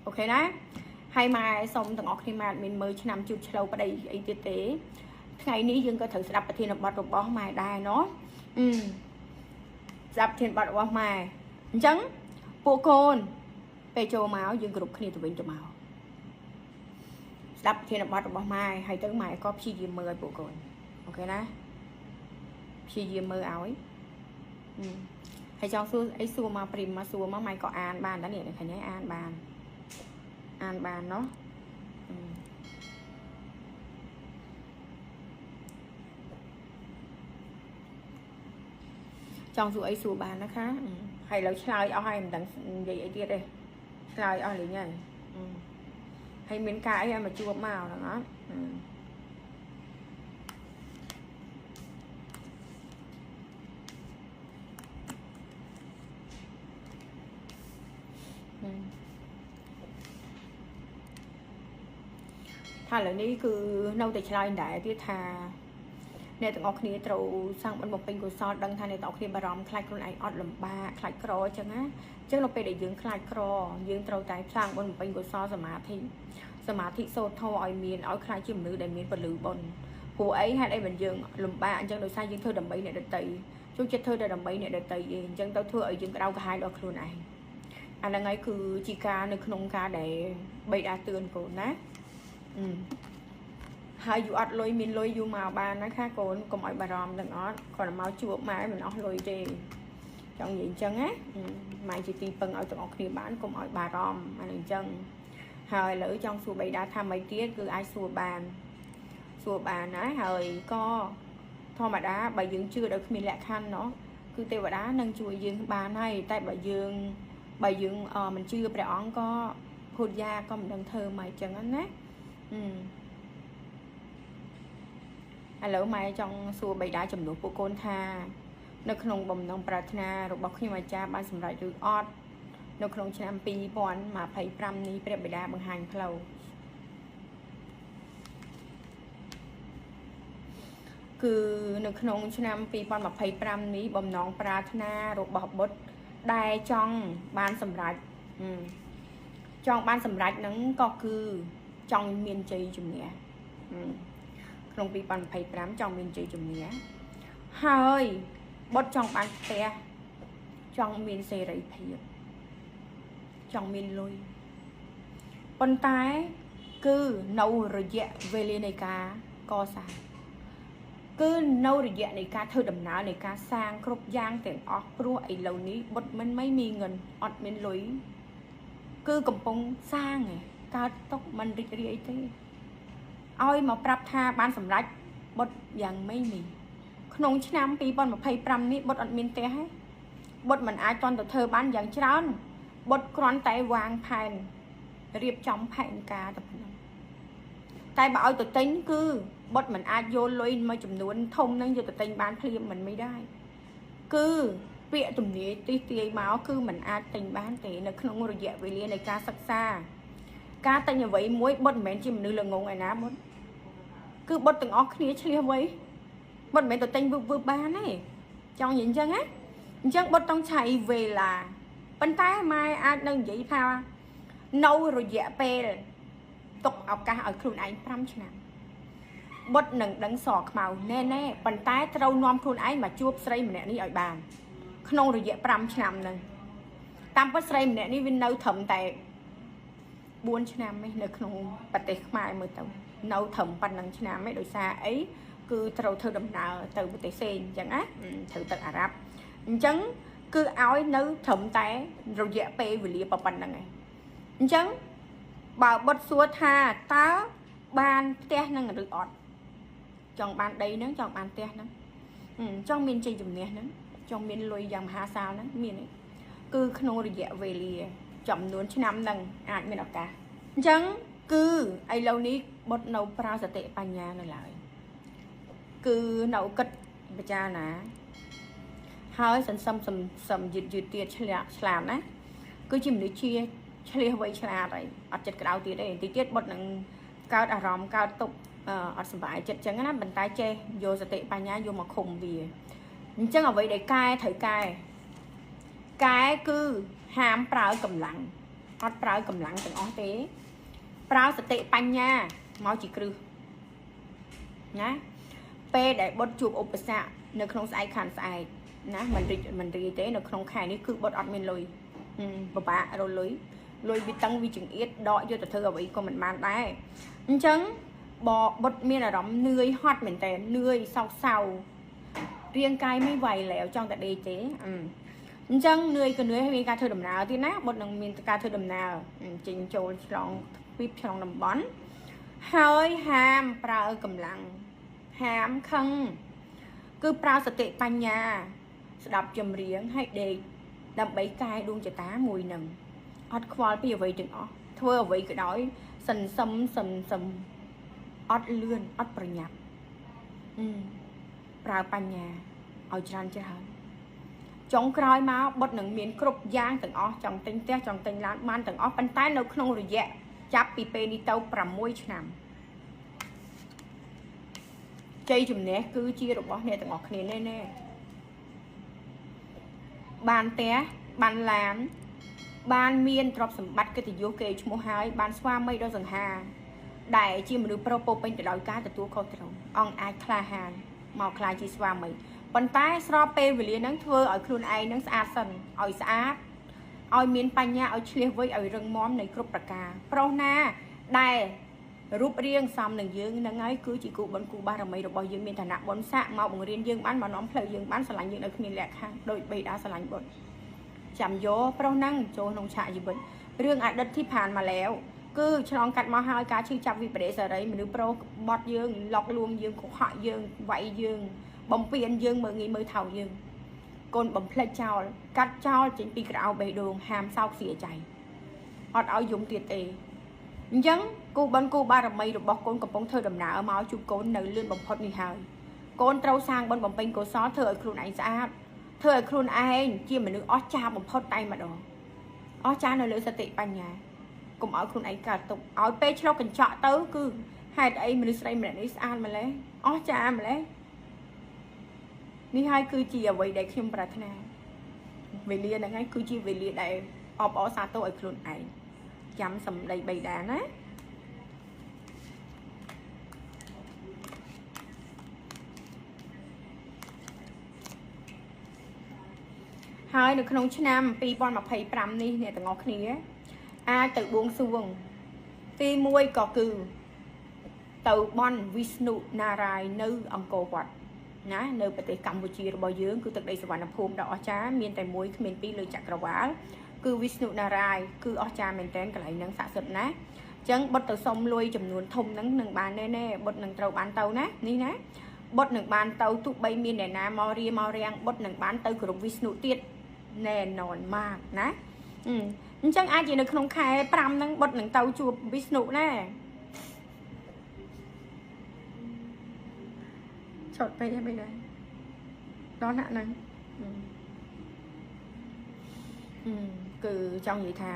អូខេណាហើយម៉ែសូមទាំងអស់គ្នាម៉ែអត់មានមើលឆ្នាំជូតឆ្លូវប្តីអីទៀតទេថ្ងៃនេះយើងក៏ត្រូវស្ដាប់ប្រធានបទរបស់ម៉ែដែរណោះស្ដាប់ធានបទរបស់ម៉ែអញ្ចឹងពួកកូនពេលចូលមកយើងគ្រប់គ្នាទៅវិញទៅមកស្ដាប់ធានបទរបស់ម៉ែហើយទៅម៉ែក៏ព្យាយាមមើលឲ្យពួកកូនអូខេណាព្យាយាមមើលឲ្យហើយចង់សួរអីសួរមកព្រីមមកសួរមកម៉ែក៏អានបានដែរនេះឃើញទេអានបានអានបានណោះចង់សួរអីសួរបានนะคะហើយឥឡូវឆ្លើយអស់ហើយមិនដឹងនិយាយអីទៀតទេឆ្លើយអស់លេងហើយហើយមានការអីឲ្យមកជួបមកហ្នឹងអត់ថាឥឡូវនេះគឺនៅតែឆ្លើយដែរទៀតថាអ្នកទាំងអស់គ្នាត្រូវសាងបុណ្យបំពេញកុសលដឹងថាអ្នកទាំងអស់គ្នាបារម្ភខ្លាចខ្លួនឯងអត់លំបាកខ្លាចក្រអញ្ចឹងណាអញ្ចឹងនៅពេលដែលយើងខ្លាចក្រយើងត្រូវតែសាងបុណ្យបំពេញកុសលសមាធិសមាធិសូត្រធម៌ឲ្យមានឲ្យខ្លាចជាមនុស្សដែលមានពលឺបុណ្យព្រោះអីហេតុអីមិនយើងលំបាកអញ្ចឹងដោយសារយើងធ្វើដើម្បីអ្នកដទៃចូលចិត្តធ្វើតែដើម្បីអ្នកដទៃឯងអញ្ចឹងទៅធ្វើឲ្យយើងក្តៅក្រហាយដល់ខ្លួនឯងអាហ្នឹងហើយគឺជាការនៅក្នុងការដែលបិតាទឿនកូនណាហើយយូអត់លុយមានលុយយូមកបានណាค่ะកូនកុំឲ្យបារម្ភទាំងអត់គ្រាន់តែមកជួបម៉ែមិនអស់លុយទេចង់និយាយអញ្ចឹងណាម៉ែជាទីពឹងឲ្យទាំងអស់គ្នាបានកុំឲ្យបារម្ភអានេះអញ្ចឹងហើយឥឡូវចង់សួរបៃតាថាម៉េចទៀតគឺអាចសួរបានសួរបានណាហើយក៏ធម្មតាបើយើងជឿដោយគ្មានលក្ខខណ្ឌណោះគឺទេវតានឹងជួយយើងបានហើយតែបើយើងមិនជឿព្រះអង្គក៏ភូតយ៉ាក៏មិនដឹងធ្វើមកអញ្ចឹងណាឥឡូវម៉ែចង់សួរបិតាចំនួនពួកកូនថានៅក្នុងបំណងប្រាថ្នារបស់ខ្ញុំអាចារ្យបានសម្រេចឬអត់នៅក្នុងឆ្នាំ2025នេះព្រះបិតាបង្ហាញផ្លូវគឺនៅក្នុងឆ្នាំ2025នេះបំណងប្រាថ្នារបស់បុត្រដែលចង់បានសម្រេចចង់បានសម្រេចហ្នឹងក៏គឺចង់មានជ័យជំនះក្នុង2025ចង់មានជ័យជំនះហើយបុត្រចង់បានផ្ទះចង់មានសេរីភាពចង់មានលុយប៉ុន្តែគឺនៅរយៈវេលានៃការកសាងគឺនៅរយៈនៃការធ្វើដំណើរនៃការសាងគ្រប់យ៉ាងទាំងអស់ព្រោះឥឡូវនេះបុត្រមិនមានเงินអត់មានលុយគឺកំពុងសាងឯងកើតទុកមិនរីករាយទេឲ្យមកប្រាប់ថាបានសម្រេចបុត្រយ៉ាងមិនមានក្នុងឆ្នាំ2025នេះបុត្រអត់មានផ្ទះទេបុត្រមិនអាចតន់ទៅធ្វើបានយ៉ាងច្រើនបុត្រគ្រាន់តែវាងផែនរៀបចំផែនការតែប៉ុណ្ណឹងតែបើឲ្យទៅទិញគឺបុត្រមិនអាចយកលុយមួយចំនួនធំហ្នឹងយកទៅទិញបានភ្លាមមិនមិនដែរគឺពាក្យទំនាយទិសទាយមកគឺមិនអាចទិញបានទេនៅក្នុងរយៈវេលានៃការសិក្សាការទិញអ្វីមួយបុត្រមិនមែនជាមនុស្សល្ងងឯណាបុត្រគឺបុត្រទាំងអស់គ្នាឆ្លៀសវៃបុត្រមិនមែនទៅទិញវឹបវឹបបានទេចង់និយាយអញ្ចឹងណាអញ្ចឹងបុត្រต้องใช้เวลา ប៉ុន្តែម៉ែអាចនឹងនិយាយថានៅរយៈពេលទុកឱកាសឲ្យខ្លួនឯង5ឆ្នាំបុតនឹងដឹងសខ្មៅណែណែប៉ុន្តែត្រូវនាំខ្លួនឯងមកជួបស្រីម្នាក់នេះឲ្យបានក្នុងរយៈ5ឆ្នាំហ្នឹងតាមពិតស្រីម្នាក់នេះវានៅត្រឹមតែ4ឆ្នាំឯងនៅក្នុងប្រទេសខ្មែរមើលទៅនៅត្រឹមប៉ុណ្ណឹងឆ្នាំឯងដោយសារអីគឺត្រូវធ្វើដំណើរទៅប្រទេសផ្សេងអញ្ចឹងណាត្រូវទឹកអារ៉ាប់អញ្ចឹងគឺឲ្យនៅត្រឹមតែរយៈពេលវេលាប៉ុណ្ណឹងឯងអញ្ចឹងបើបុតសួរថាតើបានផ្ទះនឹងឬអត់ចង់បានដីហ្នឹងចង់បានផ្ទះហ្នឹងចង់មានជ័យជំនះហ្នឹងចង់មានលុយយ៉ាងមហាសាលហ្នឹងមានទេគឺក្នុងរយៈវេលាចំនួនឆ្នាំហ្នឹងអាចមានឱកាសអញ្ចឹងគឺឥឡូវនេះបុតនៅប្រើសតិបញ្ញានៅឡើយគឺនៅគិតពិចារណាហើយសន្សំសំយឺតយឺតទៀតឆ្លាតឆ្លាតណាគឺជាមនុស្សជាឆ្លៀសវៃឆ្លាតហើយអត់ចិត្តក្តៅទៀតទេតិចទៀតបុតនឹងកើតអារម្មណ៍កើតទុកអត់សុបាយចិត្តចឹងណាប៉ុន្តែចេះយកសតិបញ្ញាយកមកឃុំវាអញ្ចឹងអ្វីដែលកែត្រូវកែកែគឺហាមប្រើកម្លាំងអត់ប្រើកម្លាំងទាំងអស់ទេប្រើសតិបញ្ញាមកជាគ្រឹះណាពេលដែលបុតជួបឧបសគ្គនៅក្នុងស្អែកខានស្អែកណាមិនរីកមិនរីទេនៅក្នុងខែនេះគឺបុតអត់មានលុយពិបាករកលុយលុយវាតឹងវាចង្អៀតដកយកទៅធ្វើអ្វីក៏មិនបានដែរអញ្ចឹងបបុតមានអារម្មណ៍នឿយហត់មែនតើនឿយសោកសៅរាងកាយមិនไหวแล้วចង់តែដេកទេអញ្ចឹងនឿយក៏នឿយហើយមានការធ្វើដំណើរទៀតណាបុតនឹងមានការធ្វើដំណើរចេញចូលឆ្លងទ្វីបឆ្លងតំបន់ហើយហាមប្រើកម្លាំងហាមខឹងគឺប្រើសតិបញ្ញាស្ដាប់ចម្រៀងហើយដេកដើម្បីកែដួងចតាមួយនឹងអត់ខ្វល់ពីអ្វីទាំងអស់ធ្វើអ្វីក៏ដោយសន្សំសន្សំអត់លឿនអត់ប្រញាប់ប្រើបញ្ញាឲ្យច្រើនច្រើនចុងក្រោយមកបុតនឹងមានគ្រប់យ៉ាងទាំងអស់ចង់ទិញផ្ទះចង់ទិញឡានបានទាំងអស់ប៉ុន្តែនៅក្នុងរយៈចាប់ពីពេលនេះទៅ6ឆ្នាំជ័យជំនះគឺជារបស់អ្នកទាំងអស់គ្នាណែណែបានផ្ទះបានឡានបានមានទ្រព្យសម្បត្តិកិត្តិយសគេឈ្មោះហើយបានស្វាមីដ៏សង្ហាដែលជាមនុស្សប្រុសពោពេញទៅដោយការទទួលខុសត្រូវអង្គអាចក្លាហានមកក្លាយជាស្វាមីប៉ុន្តែស្របពេលវេលាហ្នឹងធ្វើឲ្យខ្លួនឯងហ្នឹងស្អាតសិនឲ្យស្អាតឲ្យមានបញ្ញាឲ្យឆ្លៀសវៃឲ្យរឹងមាំនៃគ្រប់ប្រការប្រុសណាដែលរូបរាងសមនឹងយើងហ្នឹងហើយគឺជាគូបុណ្យគូបារមីរបស់យើងមានឋានៈបុណ្យស័ក្តិមកបង្រៀនយើងបានមកនាំផ្លូវយើងបានស្រឡាញ់យើងដោយគ្មានលក្ខខណ្ឌដោយបិតាស្រឡាញ់បុត្រចាំយកប្រុសហ្នឹងចូលក្នុងឆាកជីវិតរឿងអតីតที่ผ่านมาแล้วគឺឆ្លងកាត់មកហើយការឈឺចាប់វិបរិសរីមនុស្សប្រុសបត់យើងឡុកលួងយើងកុហកយើងវាយយើងបំពេញយើងមើលងាយមើលថោកយើងកូនបំផ្លិចចោលកាត់ចោលចេញពីក្រៅបេះដូងហាមសោកសៀចៃអត់ឲ្យយំទៀតទេអញ្ចឹងគូបុណ្យគូបារមីរបស់កូនកំពុងធ្វើដំណើរមកជួបកូននៅលឿនបំផុតនេះហើយកូនត្រូវសាងបុណ្យបំពេញកុសលធ្វើឲ្យខ្លួនឯងស្អាតធ្វើឲ្យខ្លួនឯងជាមនុស្សអស្ចារ្យបំផុតតែម្ដងអស្ចារ្យនៅលើសតិបញ្ញាកុំឲ្យខ្លួនឯងកើតទុកឲ្យពេលឆ្លុះកញ្ចក់ទៅគឺហេតុអីមនុស្សស្រីម្នាក់នេះស្អាតម្ល៉េះអស្ចារ្យម្ល៉េះនេះហើយគឺជាអ្វីដែលខ្ញុំប្រាថ្នាវេលាហ្នឹងហើយគឺជាវេលាដែលអបអរសាទរឲ្យខ្លួនឯងចាំសម្ដីបិតាណាហើយនៅក្នុងឆ្នាំ2025នេះអ្នកទាំងអស់គ្នាអាចទៅបួងសួងទី1ក៏គឺទៅបន់វិស្ណុណារាយនៅអង្គរវត្តណានៅប្រទេសកម្ពុជារបស់យើងគឺទឹកដីសវណ្ណភូមិដ៏អស្ចារ្យមានតែមួយគ្មានពីរលើចក្រវាលគឺវិស្ណុណារាយគឺអស្ចារ្យមែនទែនកន្លែងហ្នឹងស័ក្តិសិទ្ធិណាអញ្ចឹងបុតទៅសុំលុយចំនួនធំហ្នឹងនឹងបានណែណែបុតនឹងត្រូវបានទៅណានេះណាបុតនឹងបានទៅទោះបីមានអ្នកណាមករាមករាំងបុតនឹងបានទៅគ្រប់វិស្ណុទៀតណែននមากណាអញ្ចឹងអាចជានៅក្នុងខែ5ហ្នឹងបុតនឹងទៅជួបវិស្ណុណាឆត់ពេកហើយដែរដល់ណាក់ហ្នឹងគឺចង់និយាយថា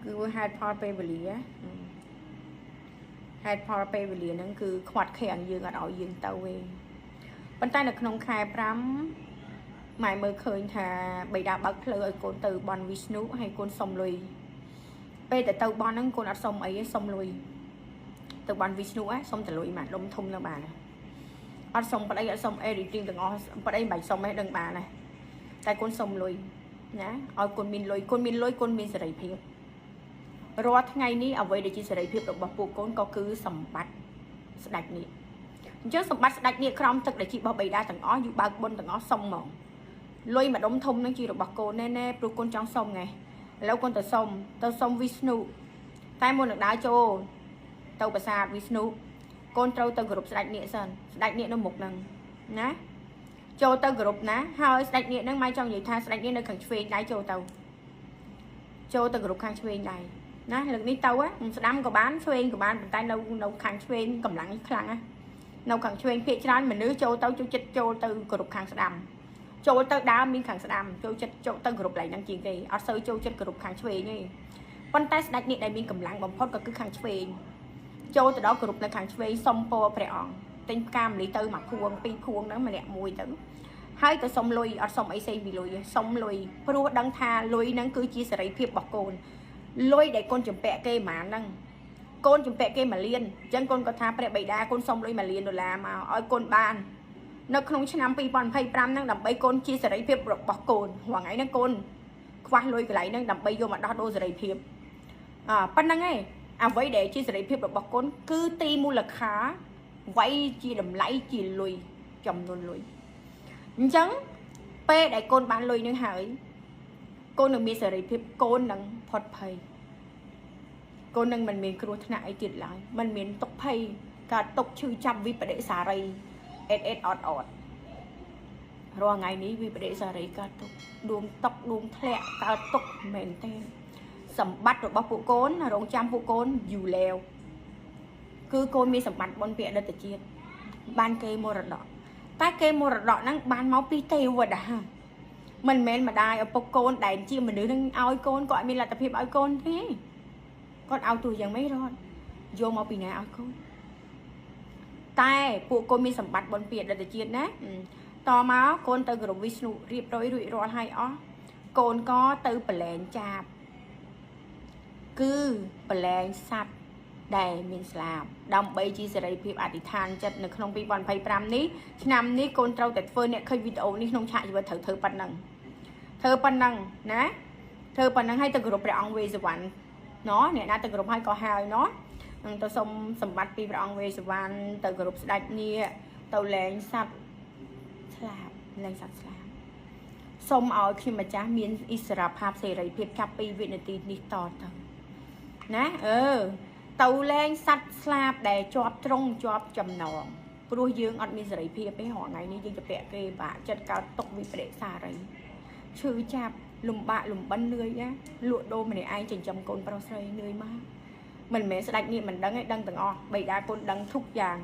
គឺហេតុផលពេលវេលាហេតុផលពេលវេលាហ្នឹងគឺខ្វាត់ខាំងយើងអត់ឲ្យយើងទៅទេប៉ុន្តែនៅក្នុងខែ5 ម៉ែមើលឃើញថាបិតាបើកផ្លូវឲ្យកូនទៅបន់វិស្ណុហើយកូនសុំលុយពេលតែទៅបន់ហ្នឹងកូនអត់សុំអីទេសុំលុយទៅបន់វិស្ណុសុំតែលុយមកដុំធំនៅបានអត់សុំប្តីអត់សុំ everything ទាំងអស់ប្តីមិនបាច់សុំទេដឹងបានដែរតែកូនសុំលុយណាឲ្យកូនមានលុយកូនមានលុយកូនមានសេរីភាពរាល់ថ្ងៃនេះអ្វីដែលជាសេរីភាពរបស់ពួកកូនក៏គឺសម្បត្តិស្ដេចនេះអញ្ចឹងសម្បត្តិស្ដេចនេះក្រោមទឹកដែលជារបស់បិតាទាំងអស់យូបើកបុណ្យទាំងអស់សុំហ្មងលុយមួយដុំធំនឹងជារបស់កូនណែៗព្រោះកូនចង់សុំໄງឥឡូវកូនទៅសុំទៅសុំវិស្ណុតែមុននឹងដើរចូលទៅប្រាសាទវិស្ណុកូនត្រូវទៅគោរពស្ដេចនាគសិនស្ដេចនាគនៅមុខហ្នឹងណាចូលទៅគោរពណាហើយស្ដេចនាគហ្នឹងម៉ែចង់និយាយថាស្ដេចនាគនៅខាងឆ្វេងដៃចូលទៅចូលទៅគោរពខាងឆ្វេងដៃណាលើកនេះទៅស្ដាំក៏បានឆ្វេងក៏បានប៉ុន្តែនៅខាងឆ្វេងកម្លាំងខ្លាំងណានៅខាងឆ្វេងភាគច្រើនមនុស្សចូលទៅចូលចិត្តចូលទៅគោរពខាងស្ដាំចូលទៅដើមមានខាងស្ដាំចូលចិត្តចូលទៅគោរពកន្លែងហ្នឹងជាងគេអត់សូវចូលចិត្តគោរពខាងឆ្វេងទេប៉ុន្តែស្ដេចនេះដែលមានកម្លាំងបំផុតក៏គឺខាងឆ្វេងចូលទៅដល់គោរពនៅខាងឆ្វេងសុំពរព្រះអង្គទិញផ្កាម្លិះទៅមួយភួងពីរភួងហ្នឹងម្នាក់មួយទៅហើយទៅសុំលុយអត់សុំអីផ្សេងពីលុយសុំលុយព្រោះដឹងថាលុយហ្នឹងគឺជាសេរីភាពរបស់កូនលុយដែលកូនចម្ពាក់គេហ្មងហ្នឹងកូនចម្ពាក់គេ1លានអញ្ចឹងកូនក៏ថាព្រះបិតាកូនសុំលុយ1លានដុល្លារមកឲ្យកូនបាននៅក្នុងឆ្នាំ2025ហ្នឹងដើម្បីកូនជាសេរីភាពរបស់កូនរាល់ថ្ងៃហ្នឹងកូនខ្វះលុយកន្លែងហ្នឹងដើម្បីយកមកដោះដូរសេរីភាពប៉ុណ្្នឹងឯងអ្វីដែលជាសេរីភាពរបស់កូនគឺទីមូលຄ່ាវាយជាតម្លៃជាលុយចំនួនលុយអញ្ចឹងពេលដែលកូនបានលុយនឹងហើយកូននឹងមានសេរីភាពកូននឹងផុតភ័យកូននឹងមិនមានគ្រោះថ្នាក់អីទៀតឡើយមិនមានទុកភ័យការទុកឈឺចាប់វិបដិសារីអេតអេតអត់អត់រាល់ថ្ងៃនេះវិបដិសារីកើតទុកដួងតុកដួងធ្លាក់កើតទុកមែនទេសម្បត្តិរបស់ពួកកូនរងចាំពួកកូនយូរแล้วគឺកូនមានសម្បត្តិបុណ្យពីអតីតជាតិបានគេមរតកតែគេមរតកហ្នឹងបានមកពីទេវតាមិនមែនម្ដាយឪពុកកូនដែលជាមនុស្សនឹងឲ្យកូនគាត់មានលទ្ធភាពឲ្យកូនទេគាត់ឲ្យទោះយ៉ាងម៉េចរត់យកមកពីណាឲ្យកូនតែពួកកូនមានសម្បត្តិបុណ្យពីអតីតជាតិណាតមកកូនទៅគោរពវិស្ណុរៀបរយរួចរាល់ហើយអស់កូនក៏ទៅប្រឡែងចាបគឺប្រឡែងសัตว์ដែលមានស្លាបដើម្បីជាសេរីភាពអធិដ្ឋានចិត្តនៅក្នុង2025នេះឆ្នាំនេះកូនត្រូវតែធ្វើអ្នកឃើញវីដេអូនេះក្នុងឆាកជីវិតត្រូវធ្វើប៉ុណ្ណឹងធ្វើប៉ុណ្ណឹងណាធ្វើប៉ុណ្ណឹងឲ្យទៅគោរពព្រះអង្គវេសវណ្ណណោះអ្នកណាទៅគោរពឲ្យក៏ហើយណោះនឹងទៅសុំសម្បត្តិពីព្រះអង្គវេសវណ្ណទៅគោរពស្ដេចនាគទៅលែងសัตว์ស្លាបលែងសัตว์ស្លាបសូមឲ្យខ្ញុំម្ចាស់មានអិសរភាពសេរីភាពចាប់ពីវិនាទីនេះតទៅណាទៅលែងសัตว์ស្លាបដែលជាប់ត្រង់ជាប់ចំណងព្រោះយើងអត់មានសេរីភាពទេរាល់ថ្ងៃនេះយើងจะពាក់គេបាក់ចិត្តកើតទុកវិបដិសារីឈឺចាប់លំបាកលំបិននឿយណាលក់ដូរម្នាក់ឯងចិញ្ចឹមកូនប្រុសស្រីនឿយមากមិនមែនស្ដេចនេះមិនដឹងទេដឹងទាំងអស់បិតាកូនដឹងทุกយ៉ាង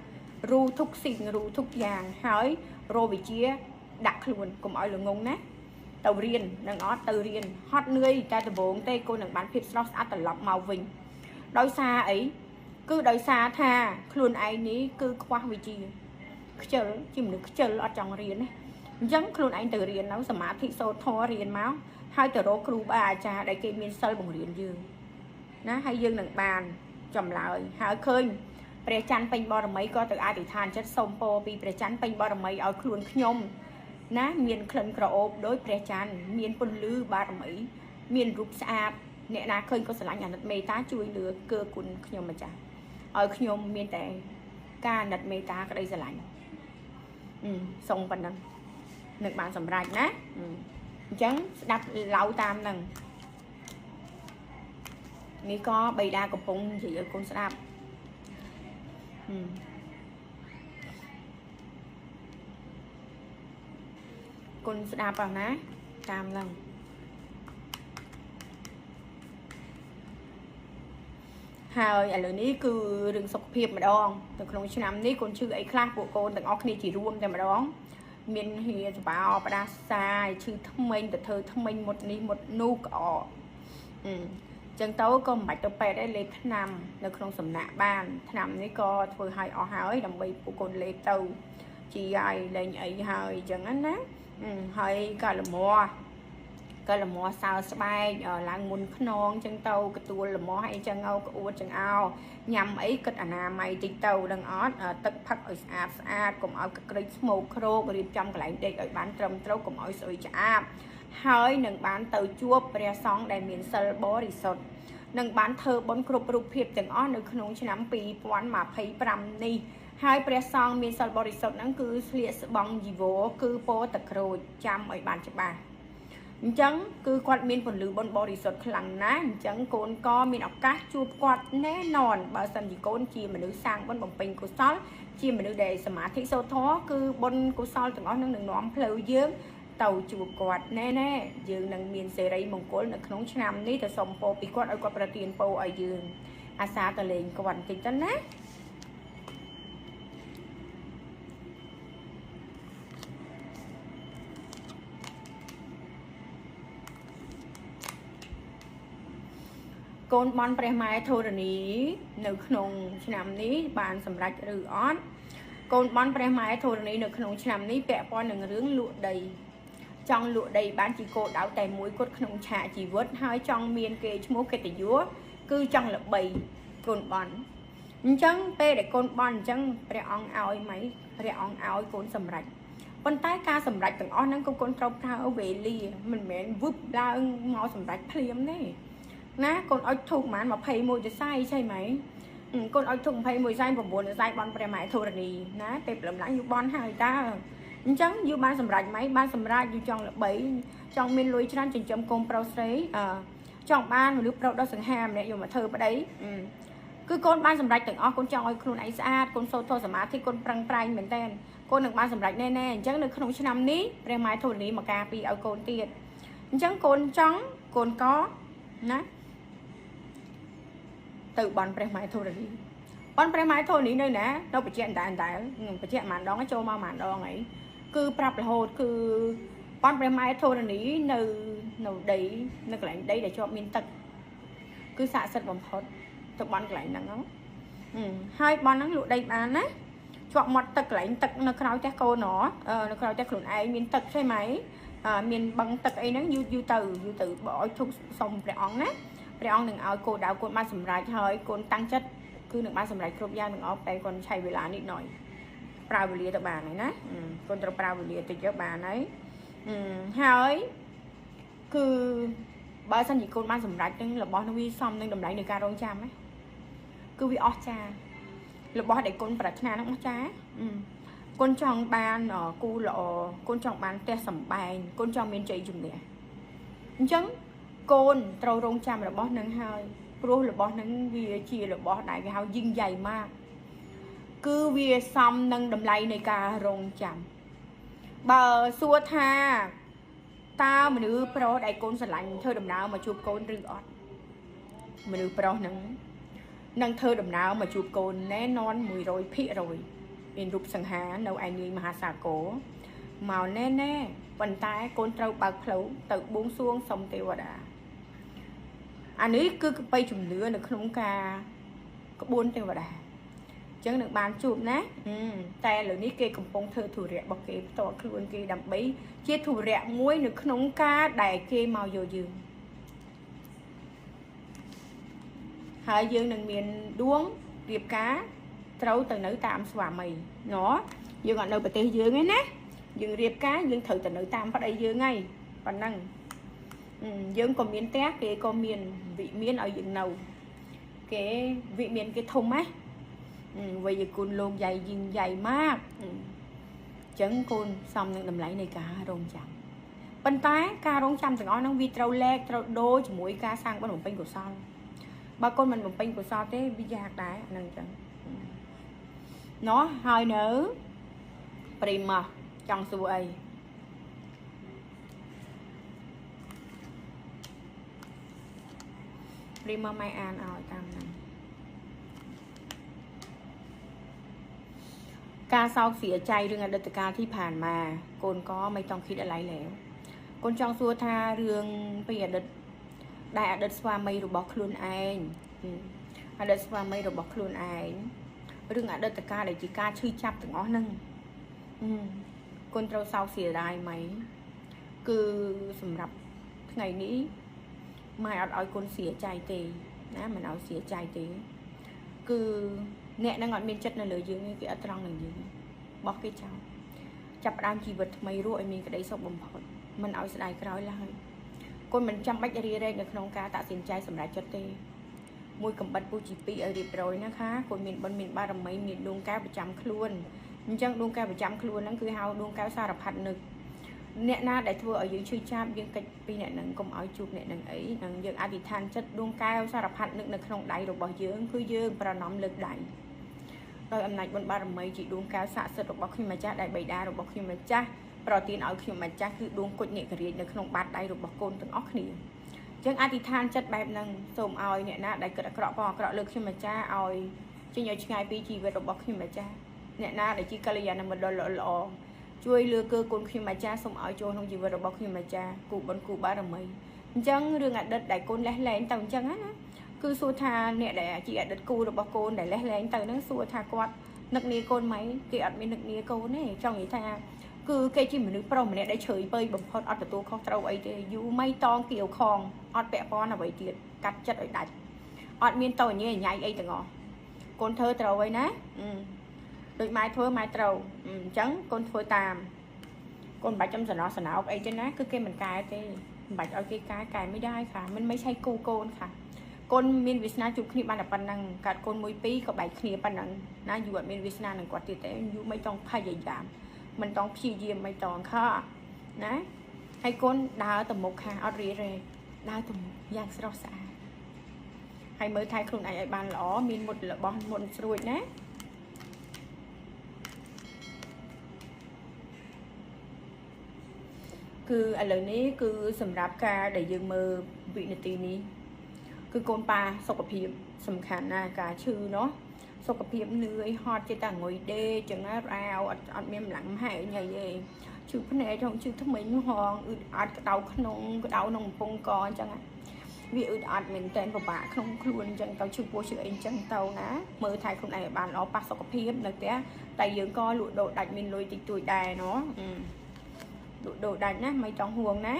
រូทุกสิ่งរូทุกយ៉ាងហើយរោវិជាដាក់ខ្លួនកុំឲ្យល្ងងណាទៅរៀននឹងអត់ទៅរៀនហត់នឿយតែដំបូងទេកូននឹងបានភាពស្រស់ស្អាតត្រឡប់មកវិញដោយសារអីគឺដោយសារថាខ្លួនឯងនេះគឺខ្វះវិជាខ្ជិលជាមនុស្សខ្ជិលអត់ចង់រៀនណាអញ្ចឹងខ្លួនឯងទៅរៀននៅសមាធិសូត្រធម៌រៀនមកហើយទៅរកគ្រូបាអាចារ្យដែលគេមានសិលបង្រៀនយើងណាហើយយើងនឹងបានចម្លើយហើយឃើញព្រះច័ន្ទពេញបរមីក៏ទៅអធិដ្ឋានចិត្តសូមពរពីព្រះច័ន្ទពេញបរមីឲ្យខ្លួនខ្ញុំណាមានក្លិនក្រអូបដោយព្រះច័ន្ទមានពន្លឺបារមីមានរូបស្អាតអ្នកណាឃើញក៏ស្រឡាញ់អាណិតមេត្តាជួយលឿកើគុណខ្ញុំម្ចាស់ឲ្យខ្ញុំមានតែការអាណិតមេត្តាក្តីស្រឡាញ់សុំប៉ុណ្ណឹងនឹងបានសម្រេចណាអញ្ចឹងស្ដាប់ឡៅតាមនឹងនេះក៏បិតាកំពុងនិយាយឲ្យកូនស្ដាប់កូនស្ដាប់អស់ណាតាមនឹងហើយឥឡូវនេះគឺរឿងសុខភាពម្ដងនៅក្នុងឆ្នាំនេះកូនឈឺអីខ្លះពួកកូនទាំងអស់គ្នាជារួមតែម្ដងមានហៀសបោផ្ដាសាយឈឺថ្មិញទៅធ្វើថ្មិញមុតនេះមុតនោះក្អកអញ្ចឹងទៅក៏មិនបាច់ទៅពេទ្យទេលេបថ្នាំនៅក្នុងសំណាក់បានថ្នាំនេះក៏ធ្វើឲ្យអស់ហើយដើម្បីពួកកូនលេបទៅជីឲ្យលេងអីហើយអញ្ចឹងណា ហើយក៏លមាស់ក៏លមាស់សើស្បែកឡើងមុនខ្នងចឹងទៅកទួលលមាស់អីចឹងអោក្អួតចឹងអោញ៉ាំអីគិតអនាម័យតិចទៅដឹងអត់ទឹកផឹកឲ្យស្អាតស្អាតកុំឲ្យកក្រិចស្មោកគ្រោករៀបចំកន្លែងដេកឲ្យបានត្រឹមត្រូវកុំឲ្យស្អុយឆ្អាបហើយនឹងបានទៅជួបព្រះសង្ឃដែលមានសិលបរិសុទ្ធនឹងបានធ្វើបុណ្យគ្រប់រូបភាពទាំងអស់នៅក្នុងឆ្នាំ2025នេះហើយព្រះសង្ឃមានសិលបរិសុទ្ធហ្នឹងគឺស្លៀកស្បង់ជីវរគឺពោតក្រូចចាំឲ្យបានច្បាស់អញ្ចឹងគឺគាត់មានពលឺបុណ្យបរិសុទ្ធខ្លាំងណាស់អញ្ចឹងកូនក៏មានឱកាសជួបគាត់ណែនន់បើសិនជាកូនជាមនុស្សសាងបុណ្យបំពេញកុសលជាមនុស្សដែលសមាធិសូត្រធម៌គឺបុណ្យកុសលទាំងអស់នឹងនឹងនាំផ្លូវយើងទៅជួបគាត់ណែណែយើងនឹងមានសិរីមង្គលនៅក្នុងឆ្នាំនេះទៅសុំពរពីគាត់ឲ្យគាត់ប្រទានពរឲ្យយើងអាសាទៅលេងគាត់បន្តិចទៅណាកូនបន់ព្រះម៉ែធរណីនៅក្នុងឆ្នាំនេះបានសម្រេចឬអត់កូនបន់ព្រះម៉ែធរណីនៅក្នុងឆ្នាំនេះពាក់ព័ន្ធនឹងរឿងលក់ដីចង់លក់ដីបានជាគោលដៅតែមួយគត់ក្នុងឆាកជីវិតហើយចង់មានគេឈ្មោះកិត្តិយសគឺចង់ល្បីកូនបន់អញ្ចឹងពេលដែលកូនបន់អញ្ចឹងព្រះអង្គឲ្យម៉ៃព្រះអង្គឲ្យកូនសម្រេចប៉ុន្តែការសម្រេចទាំងអស់ហ្នឹងក៏កូនត្រូវប្រើវេលាមិនមែនវឹបឡើងមកសម្រេចភ្លាមទេណាកូនអុចធូបប្រហែល21សរសៃใช่ไหมកូនអុចធូប21សរសៃ9សរសៃបន់ព្រះម៉ែធរណីណាពេលព្រលឹមឡើងយូបន់ហើយតើអញ្ចឹងយូបានសម្រេចไหมបានសម្រេចយូចង់ល្បីចង់មានលុយច្រើនចិញ្ចឹមកូនប្រុសស្រីចង់បានមនុស្សប្រុសដ៏សង្ហាម្នាក់យកមកធ្វើប្តីគឺកូនបានសម្រេចទាំងអស់កូនចង់ឲ្យខ្លួនឯងស្អាតកូនសូត្រធម៌សមាធិកូនប្រឹងប្រែងមែនតើកូននឹងបានសម្រេចណែៗអញ្ចឹងនៅក្នុងឆ្នាំនេះព្រះម៉ែធរណីមកការពីឲ្យកូនទៀតអញ្ចឹងកូនចង់កូនកណាទៅបន់ព្រះម៉ែធរណីបន់ព្រះម៉ែធរណីនៅណានៅបច្ចៈអណ្តែបច្ចៈប៉ុន្មានដងចូលមកប៉ុន្មានដងអីគឺប្រាប់រហូតគឺបន់ព្រះម៉ែធរណីនៅដីនៅកន្លែងដីដែលជាប់មានទឹកគឺស័ក្តិសិទ្ធិបំផុតទៅបន់កន្លែងហ្នឹងហើយបន់ហ្នឹងលក់ដីបានណាជាប់មាត់ទឹកកន្លែងទឹកនៅក្រោយផ្ទះកូននៅក្រោយផ្ទះខ្លួនឯងមានទឹកใช่ไหมមានបឹងទឹកអីហ្នឹងយូរយូរទៅយូរទៅបើឲ្យធុកសុំព្រះអង្គណាព្រះអង្គនឹងឲ្យកូនដៅកូនបានសម្រេចហើយកូនតាំងចិត្តគឺនឹងបានសម្រេចគ្រប់យ៉ាងទាំងអស់តែកូនឆៃវេលានិចหน่อยប្រើវេលាទៅបានហើយណាកូនត្រូវប្រើវេលាតិចទៅបានហើយហើយគឺបើសិនជាកូនបានសម្រេចនឹងរបស់នឹងវាសមនឹងតម្លៃនៃការរងចាំណាគឺវាអស្ចារ្យរបស់ដែលកូនប្រាថ្នានឹងអស្ចារ្យកូនចង់បានគូល្អកូនចង់បានផ្ទះសម្បែងកូនចង់មានជ័យជំនះអញ្ចឹងកូនត្រូវរងចាំរបស់នឹងហើយព្រោះរបស់នឹងវាជារបស់ដែលគេហៅยิ่งใหญ่มากគឺវាសមនឹងតម្លៃនៃការរងចាំបើសួរថាតើមនុស្សប្រុសដែលកូនស្រឡាញ់ធ្វើដំណើរមកជួបកូនឬអត់មនុស្សប្រុសនឹងធ្វើដំណើរមកជួបកូនណែនន់100%មានរូបសង្ហានៅឯនាយមហាសាគរមកណែណែប៉ុន្តែកូនត្រូវបើកផ្លូវទៅបួងសួងសុំទេវតាអានេះគឺបៃជំនឿនៅក្នុងការក្បួនទេវតាអញ្ចឹងនឹងបានជួបណាតែឥឡូវនេះគេកំពុងធ្វើធុរៈរបស់គេផ្ទាល់ខ្លួនគេដើម្បីជាធុរៈមួយនៅក្នុងការដែលគេមកយកយើងហើយយើងនឹងមានដួងរៀបការត្រូវទៅនៅតាមស្វាមីណោះយើងអត់នៅប្រទេសយើងទេណាយើងរៀបការយើងត្រូវទៅនៅតាមប្តីយើងហើយប៉ុណ្ណឹងយើងក៏មានផ្ទះគេក៏មានវិមានឲ្យយើងនៅគេវិមានគេធំណាវេយគុណលោកใหญ่ยิ่งใหญ่มากអញ្ចឹងកូនសមនឹងតម្លៃនៃការរងចាំប៉ុន្តែការរងចាំទាំងអស់ហ្នឹងវាត្រូវលែកត្រូវដូរជាមួយការសាងបុណ្យបំពេញកុសលបើកូនមិនបំពេញកុសលទេវាយ៉ាកដែរហ្នឹងអញ្ចឹងណោះហើយនៅប្រិមចង់សួរអីប្រិមម៉ែអានឲ្យតាមហ្នឹងការសោកเสียใจរឿងអតីតកាលที่ผ่านมาកូនក៏ไม่ต้องคิดอะไรแล้วកូនចង់សួរថារឿងពីអតីតដែលអតីតស្វាមីរបស់ខ្លួនឯងអតីតស្វាមីរបស់ខ្លួនឯងរឿងអតីតកាលដែលជាការឈឺចាប់ទាំងអស់ហ្នឹង គុណត្រូវសោកសៀដាយไหมគឺសម្រាប់ថ្ងៃនេះម៉ែអត់ឲ្យគុណសៀចៃទេណាមិនឲ្យសៀចៃទេគឺអ្នកនឹងអត់មានចិត្តនៅលើយើងទេគេអត់ត្រង់នឹងយើងបោះគេចោលចាប់ផ្ដើមជីវិតថ្មីរស់ឲ្យមានក្តីសុខបំផុតមិនឲ្យស្ដាយក្រោយឡើយគុណមិនចាំបាច់រារែកនៅក្នុងការตัดสินใจសម្រេចចិត្តទេមួយកំបិតពូជី2ឲ្យរៀបរយណាค่ะគុណមានបុណ្យមានបារមីមានដួងកែវប្រចាំខ្លួនអញ្ចឹងដួងកែវប្រចាំខ្លួនហ្នឹងគឺហៅដួងកែវសារផាត់នឹកអ្នកណាដែលធ្វើឲ្យយើងឈឺចាប់យើងកិច្ចពីអ្នកហ្នឹងកុំឲ្យជួបអ្នកហ្នឹងអីនឹងយើងអធិដ្ឋានចិត្តដួងកែវសារផាត់នឹកនៅក្នុងដៃរបស់យើងគឺយើងប្រណម្យលើកដៃដោយអំណាចបុណ្យបារមីជាដួងកែវស័ក្តិសិទ្ធិរបស់ខ្ញុំម្ចាស់ដែលបិតារបស់ខ្ញុំម្ចាស់ប្រទានឲ្យខ្ញុំម្ចាស់គឺដួងគុជនិករាជនៅក្នុងបាតដៃរបស់កូនទាំងអស់គ្នាចឹងអធិដ្ឋានចិត្តបែបហ្នឹងសូមឲ្យអ្នកណាដែលគិតអាក្រក់ផងអាក្រក់លើខ្ញុំម្ចាស់ឲ្យចេញឲ្យឆ្ងាយពីជីវិតរបស់ខ្ញុំម្ចាស់អ្នកណាដែលជាកល្យាណមិត្តដ៏ល្អជួយលើកកូនខ្ញុំម្ចាស់សូមឲ្យចូលក្នុងជីវិតរបស់ខ្ញុំម្ចាស់គូបុណ្យគូបារមីអញ្ចឹងរឿងអតីតដែលកូនលះលែងទៅអញ្ចឹងណាគឺសួរថាអ្នកដែលជាអតីតគូរបស់កូនដែលលះលែងទៅហ្នឹងសួរថាគាត់នឹកនាកូនไหมគេអត់មាននឹកនាកូនទេចង់និយាយថាគឺគេជាមនុស្សប្រុសម្នាក់ដែលជ្រើយពើបំផុតអត់ទទួលខុសត្រូវអីទេយូរមិនតងគៀវខងអត់ពាក់ព័ន្ធអ្វីទៀតកាត់ចិត្តឲ្យដាច់អត់មានតញ៉ៃញ៉ៃអីទាំងអស់កូនធ្វើត្រូវហើយណាដូចម៉ែធ្វើម៉ែត្រូវអញ្ចឹងកូនធ្វើតាមកូនបាច់ចំសំណោះសំណោកអីចឹងណាគឺគេមិនកែទេមិនបាច់ឲ្យគេកែកែមិនได้ค่ะមិនមិនឆៃគូកូនค่ะកូនមានវាសនាជួបគ្នាបានតែប៉ុណ្ណឹងកាត់កូនមួយពីរក៏បែកគ្នាប៉ុណ្ណឹងណាយូរអត់មានវាសនានឹងគាត់ទៀតទេយូរមិនចង់ព្យាយាមមិនต้องព្យាយាមមិនต้องค่ะណាហើយកូនដើរទៅមុខค่ะអត់រីរែដើរទៅមុខយ៉ាងស្រស់ស្អាតហើយមើលថែខ្លួនឯងឲ្យបានល្អមានមុតរបស់មុនស្រួចណាគឺឥឡូវនេះគឺសម្រាប់ការដែលយើងមើលវិនាទីនេះគឺកូនប៉ាសុខភាពសំខាន់ណាស់ការឈឺเนาะសុខភាពនឿយហត់ចេះតែងុយដេកចឹងណារាវអត់មានកម្លាំងហែងអីទេឈឺភ្នែកហងឈឺធ្មេញហងអ៊ឺតអត់ក្តៅក្នុងក្តៅក្នុងកំពង់កអញ្ចឹងវាអ៊ឺតអត់មែនតែនពិបាកក្នុងខ្លួនអញ្ចឹងទៅឈឺពោះឈឺអីអញ្ចឹងទៅណាមើលថែខ្លួនឯងឲ្យបានល្អប៉ះសុខភាពនៅផ្ទះតែយើងក៏លក់ដូរដាច់មានលុយតិចតួចដែរเนาะលក់ដូរដាច់ណាមិនចង់ห่วงណា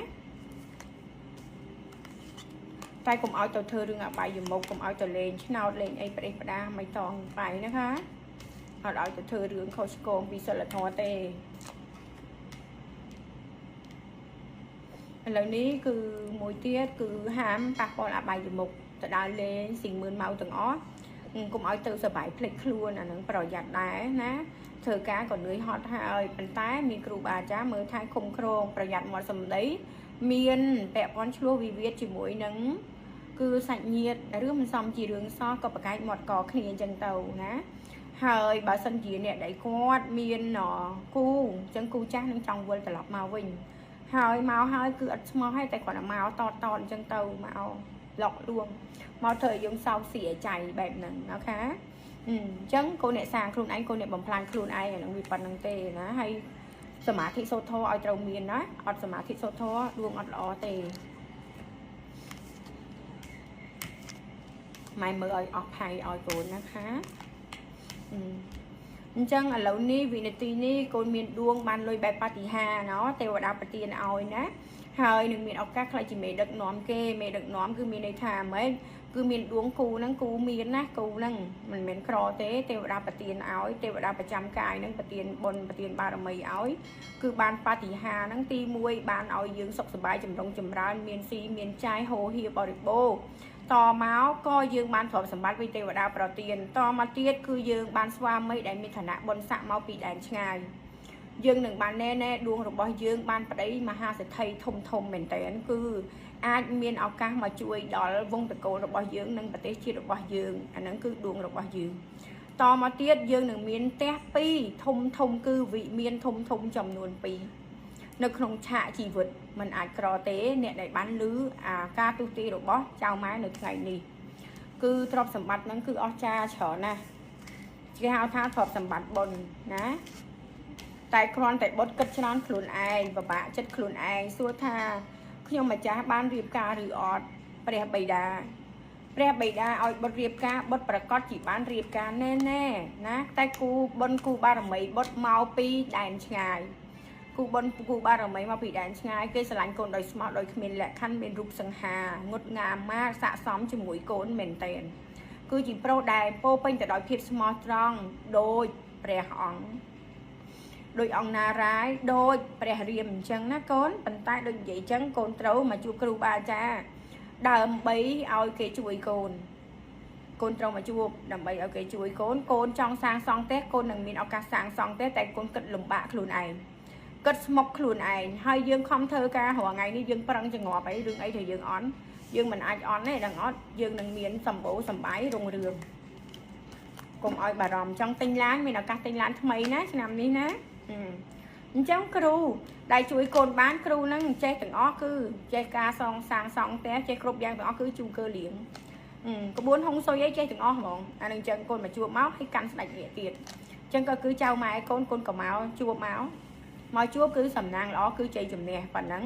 តែកុំឲ្យទៅធ្វើរឿងអបាយមុខកុំឲ្យទៅលេងឆ្នោតលេងអីប្រេះផ្ដាមិនតងបាយนะคะអត់ឲ្យទៅធ្វើរឿងខុសឆ្គងពីសិលធម៌ទេឥឡូវនេះគឺមួយទៀតគឺហាមប៉ះពាល់អបាយមុខទៅដើរលេងស៊ីងម៉ឺនម៉ៅទាំងអស់កុំឲ្យទៅសបាយភ្លេចខ្លួនអានឹងប្រយ័ត្នដែរណាធ្វើការក៏នឿយហត់ហើយប៉ុន្តែមានគ្រូបាអាចារ្យមើលថែឃុំគ្រងប្រយ័ត្នមាត់សម្ដីមានពាក់ព័ន្ធឆ្លោះវិវាទជាមួយនឹងគឺសាច់ញាតិរឿងមិនសមជារឿងសោះក៏ប្រកែកមាត់កគ្នាអញ្ចឹងទៅណាហើយបើសិនជាអ្នកដែលគាត់មានគូអញ្ចឹងគូចាស់នឹងចង់វិលត្រឡប់មកវិញហើយមកហើយគឺអត់ស្មោះទេតែគាត់មកតតអញ្ចឹងទៅមកលុកលួងមកធ្វើឲ្យយើងសោកសៀចៃបែបហ្នឹងណាค่ะអញ្ចឹងកូនអ្នកសាងខ្លួនឯងកូនអ្នកបំផ្លាញខ្លួនឯងអាហ្នឹងវាប៉ុណ្្នឹងទេណាហើយសមាធិសូត្រធម៌ឲ្យត្រូវមានណាអត់សមាធិសូត្រធម៌ដួងអត់ល្អទេម៉ែមើលឲ្យអស់ផៃឲ្យកូនนะคะអញ្ចឹងឥឡូវនេះវិនាទីនេះកូនមានដួងបានលុយបែបបតិហាណោះទេវតាប្រទានឲ្យណាហើយនឹងមានឱកាសក្លាយជាមេដឹកនាំគេមេដឹកនាំគឺមានន័យថាម៉េចគឺមានដួងគូហ្នឹងគូមានណាគូហ្នឹងមិនមែនក្រទេទេវតាប្រទានឲ្យទេវតាប្រចាំកាយហ្នឹងប្រទានបុណ្យប្រទានបារមីឲ្យគឺបានបតិហាហ្នឹងទី1បានឲ្យយើងសុខសប្បាយចម្រុងចម្រើនមានស៊ីមានចាយហូរហៀបរិបូរណ៍តមកក៏យើងបានទ្រព្យសម្បត្តិពីទេវតាប្រទានតមកទៀតគឺយើងបានស្វាមីដែលមានឋានៈបុណ្យស័ក្តិមកពីដែនឆ្ងាយយើងនឹងបានណែណែដួងរបស់យើងបានប្តីមហាសេដ្ឋីធំធំមែនតើគឺអាចមានឱកាសមកជួយដល់វងតកូលរបស់យើងនិងប្រទេសជាតិរបស់យើងអាហ្នឹងគឺដួងរបស់យើងតមកទៀតយើងនឹងមានផ្ទះពីរធំធំគឺវិមានធំធំចំនួន2នៅក្នុងឆាកជីវិតมันអាចក្រទេអ្នកដែលបានលឺអាការទុទីរបស់ចៅម៉ែនៅថ្ងៃនេះគឺទ្រព្យសម្បត្តិហ្នឹងគឺអស្ចារ្យច្រើនណាស់គេហៅថាទ្រព្យសម្បត្តិបុណ្យណាតែគ្រាន់តែបុតគិតច្រើនខ្លួនឯងពិបាកចិត្តខ្លួនឯងសួរថាខ្ញុំម្ចាស់បានរៀបការឬអត់ព្រះបិតាព្រះបិតាឲ្យបុតរៀបការបុតប្រកាសជាបានរៀបការណែណែណាតែគូបុណ្យគូបារមីបុតមកពីដែនឆ្ងាយ គូបុណ្យគូបារមីមកពីដែនឆ្ងាយគេស្រឡាញ់កូនដោយស្មោះដោយគ្មានលក្ខខណ្ឌមានរូបសង្ហាងុដងាមមកស័កសមជាមួយកូនមែនទែនគឺជាប្រុសដែលពោពេញទៅដោយភាពស្មោះត្រង់ដោយព្រះអង្គដោយអង្គណារាយដោយព្រះរាមអញ្ចឹងណាកូនប៉ុន្តែដូចនិយាយអញ្ចឹងកូនត្រូវមកជួបគ្រូបាអាចារ្យដើម្បីឲ្យគេជួយកូនកូនត្រូវមកជួបដើម្បីឲ្យគេជួយកូនកូនចង់សាងសង់ផ្ទះកូននឹងមានឱកាសសាងសង់ផ្ទះតែកូនគិតលំបាកខ្លួនឯងគិតស្មុកខ្លួនឯងហើយយើងខំធ្វើការរាល់ថ្ងៃនេះយើងប្រឹងចងាប់អីរឿងអីត្រូវយើងអន់យើងមិនអាចអន់ទេដឹងអត់យើងនឹងមានសម្បូរសំបាយរុងរឿងកុំឲ្យបារម្ភចង់ទិញឡានមានឱកាសទិញឡានថ្មីណាឆ្នាំនេះណាអញ្ចឹងគ្រូដែលជួយកូនបានគ្រូនឹងចេះទាំងអស់គឺចេះការសងសាងសង់ផ្ទះចេះគ្រប់យ៉ាងទាំងអស់គឺជូកើលៀងក្បួនហុងស៊ុយអីចេះទាំងអស់ហ្មងអានឹងអញ្ចឹងកូនមកជួបមកឲ្យកាន់ស្ដេចរាជទៀតអញ្ចឹងក៏គឺចៅម៉ែកូនកូនក៏មកជួបមកមកជួបគឺសំណាងល្អគឺជ័យជំនះប៉ុណ្ណឹង។